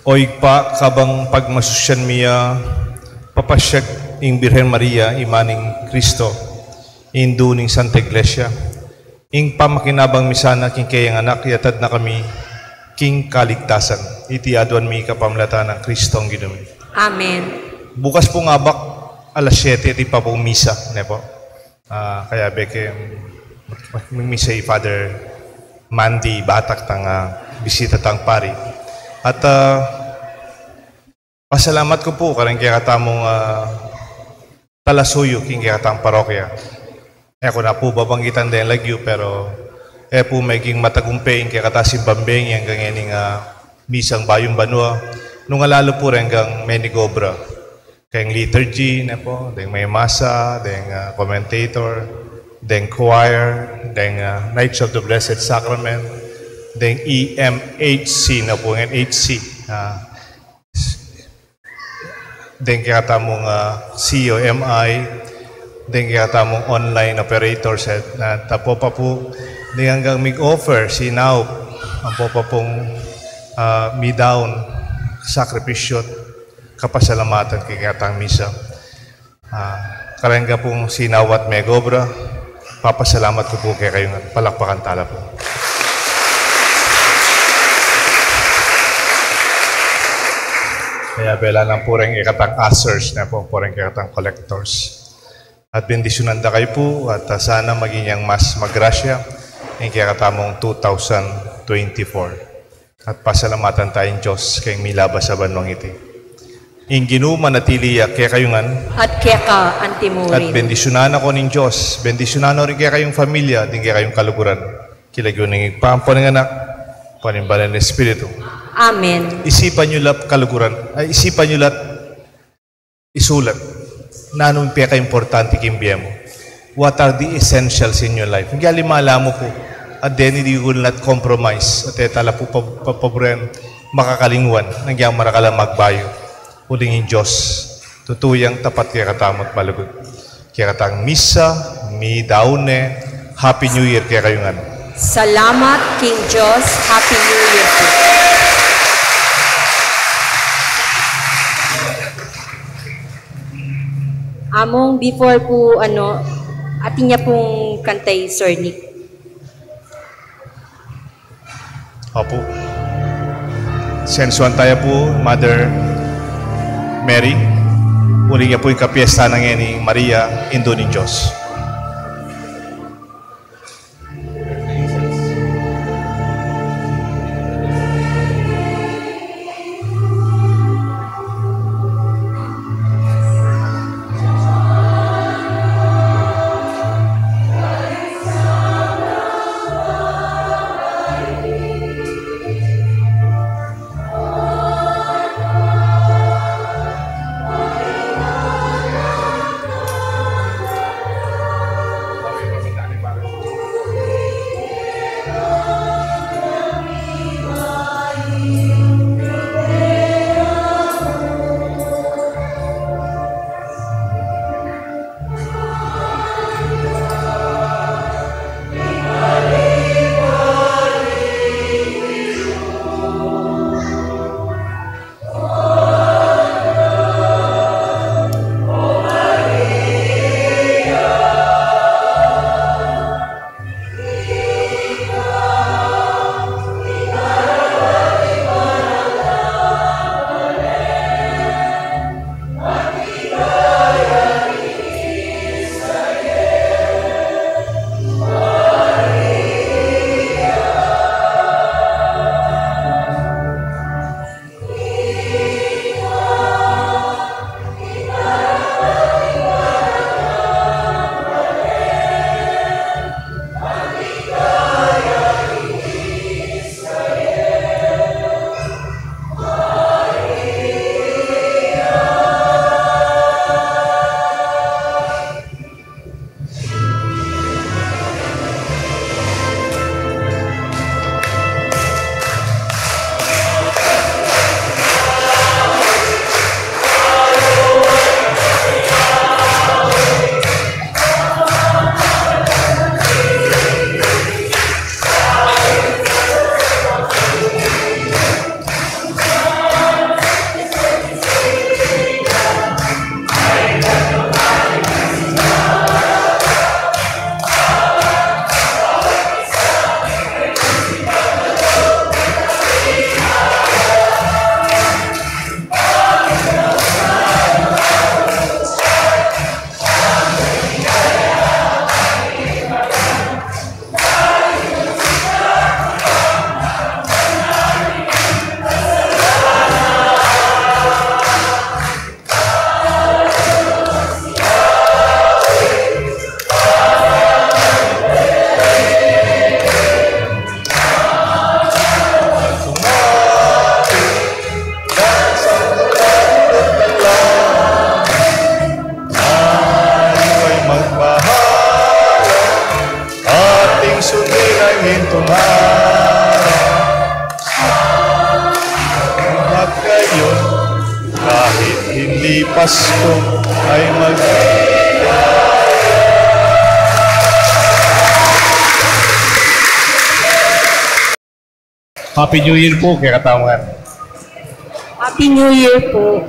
O Ibpa, kabang pagmasusyan mi ya, papasyag ing Birhen Maria, Ima ning Kristo, Indu ning Santa Iglesia, ing pamakinabang mi sana king keyang anak, yatad na kami king kaligtasan. Iti aduan mi kapamilatan nang Kristong Ginu mi. Amen. Bukas pung abak, alas siyete, atin pa pung misa, ne pu? Ah, kayabe ke, misa i Father Mandy Batak tang, ah, bisita tang pari. At, ah, pasalamat ku pu kareng kekatamung, ah, talasuyu king kekatang parokya. E ku na pu babanggitan deng lagyu, pero e pu meging matagumpe ing kekatang simbang bengi anggang ining, ah, misang bayung banua nung alalu pu reng gang menigobra keng liturgy, ne pu, deng maymasa, deng, ah, commentator, deng choir, deng, ah, Knights of the Blessed Sacrament, deng E M H C, ne pu, ngan H C, ah, deng kekatamung, ah, C O M I, deng kekatamung online operators, at, ah, ampo pa pu, deng anggang mig-offer, sinaup, ampo pa pung, ah, midaun, sakripisyu, kapasalamatan king kekatang misa. Ah, kareng kapung sinaup at megobra, papasalamat ku pu kekayu ngan. Palakpakan tala pu. Kayabe la nang pu reng kekatang ushers, ne pu, pu reng kekatang collectors. At bendisyunan da kayu pu, at, ah, sana maging yang mas magrasya ing kekatamung two thousand twenty-four. At pasalamatan taya ing Dios keng milabas a banuang iti. Ing Ginu manatili ya kekayu ngan. At keka antimurin. At bendisyunan na kayu ning Dios, bendisyunan na rin kekayung familia, ding kekayung kaluguran. King lagyu ning Ibpa, ampo ning Anak, ampo ning Banal a Espiritu. Amen. Isipan yu la kaluguran, ay, isipan yu la isulat. Nanu ing pekaimportante king bie mu? What are the essentials in your life? Nung alimala mu pu, at deni di ku na compromise, at e tala pu pa-, pa-, paburen, makakalingwan, nung marakal a magbayu. Uling ing Dios, tutu yang tapat kekatamu at malugud. Kekatang misa, midaun ne, Happy New Year kekayu ngan. Salamat king Dios, Happy New Year pu. Among before pu, ano, atin ya pung kanta i Sir Nick. Opu. Sensuan taya pu, Mother Mary. Uling ya pu ing kapiesta na ngeni Maria, Indu ning Dios. Ito na. At kayo, kahit hindi Pasko, ay mag- Happy New Year po kekatamu ngan. Happy New Year po.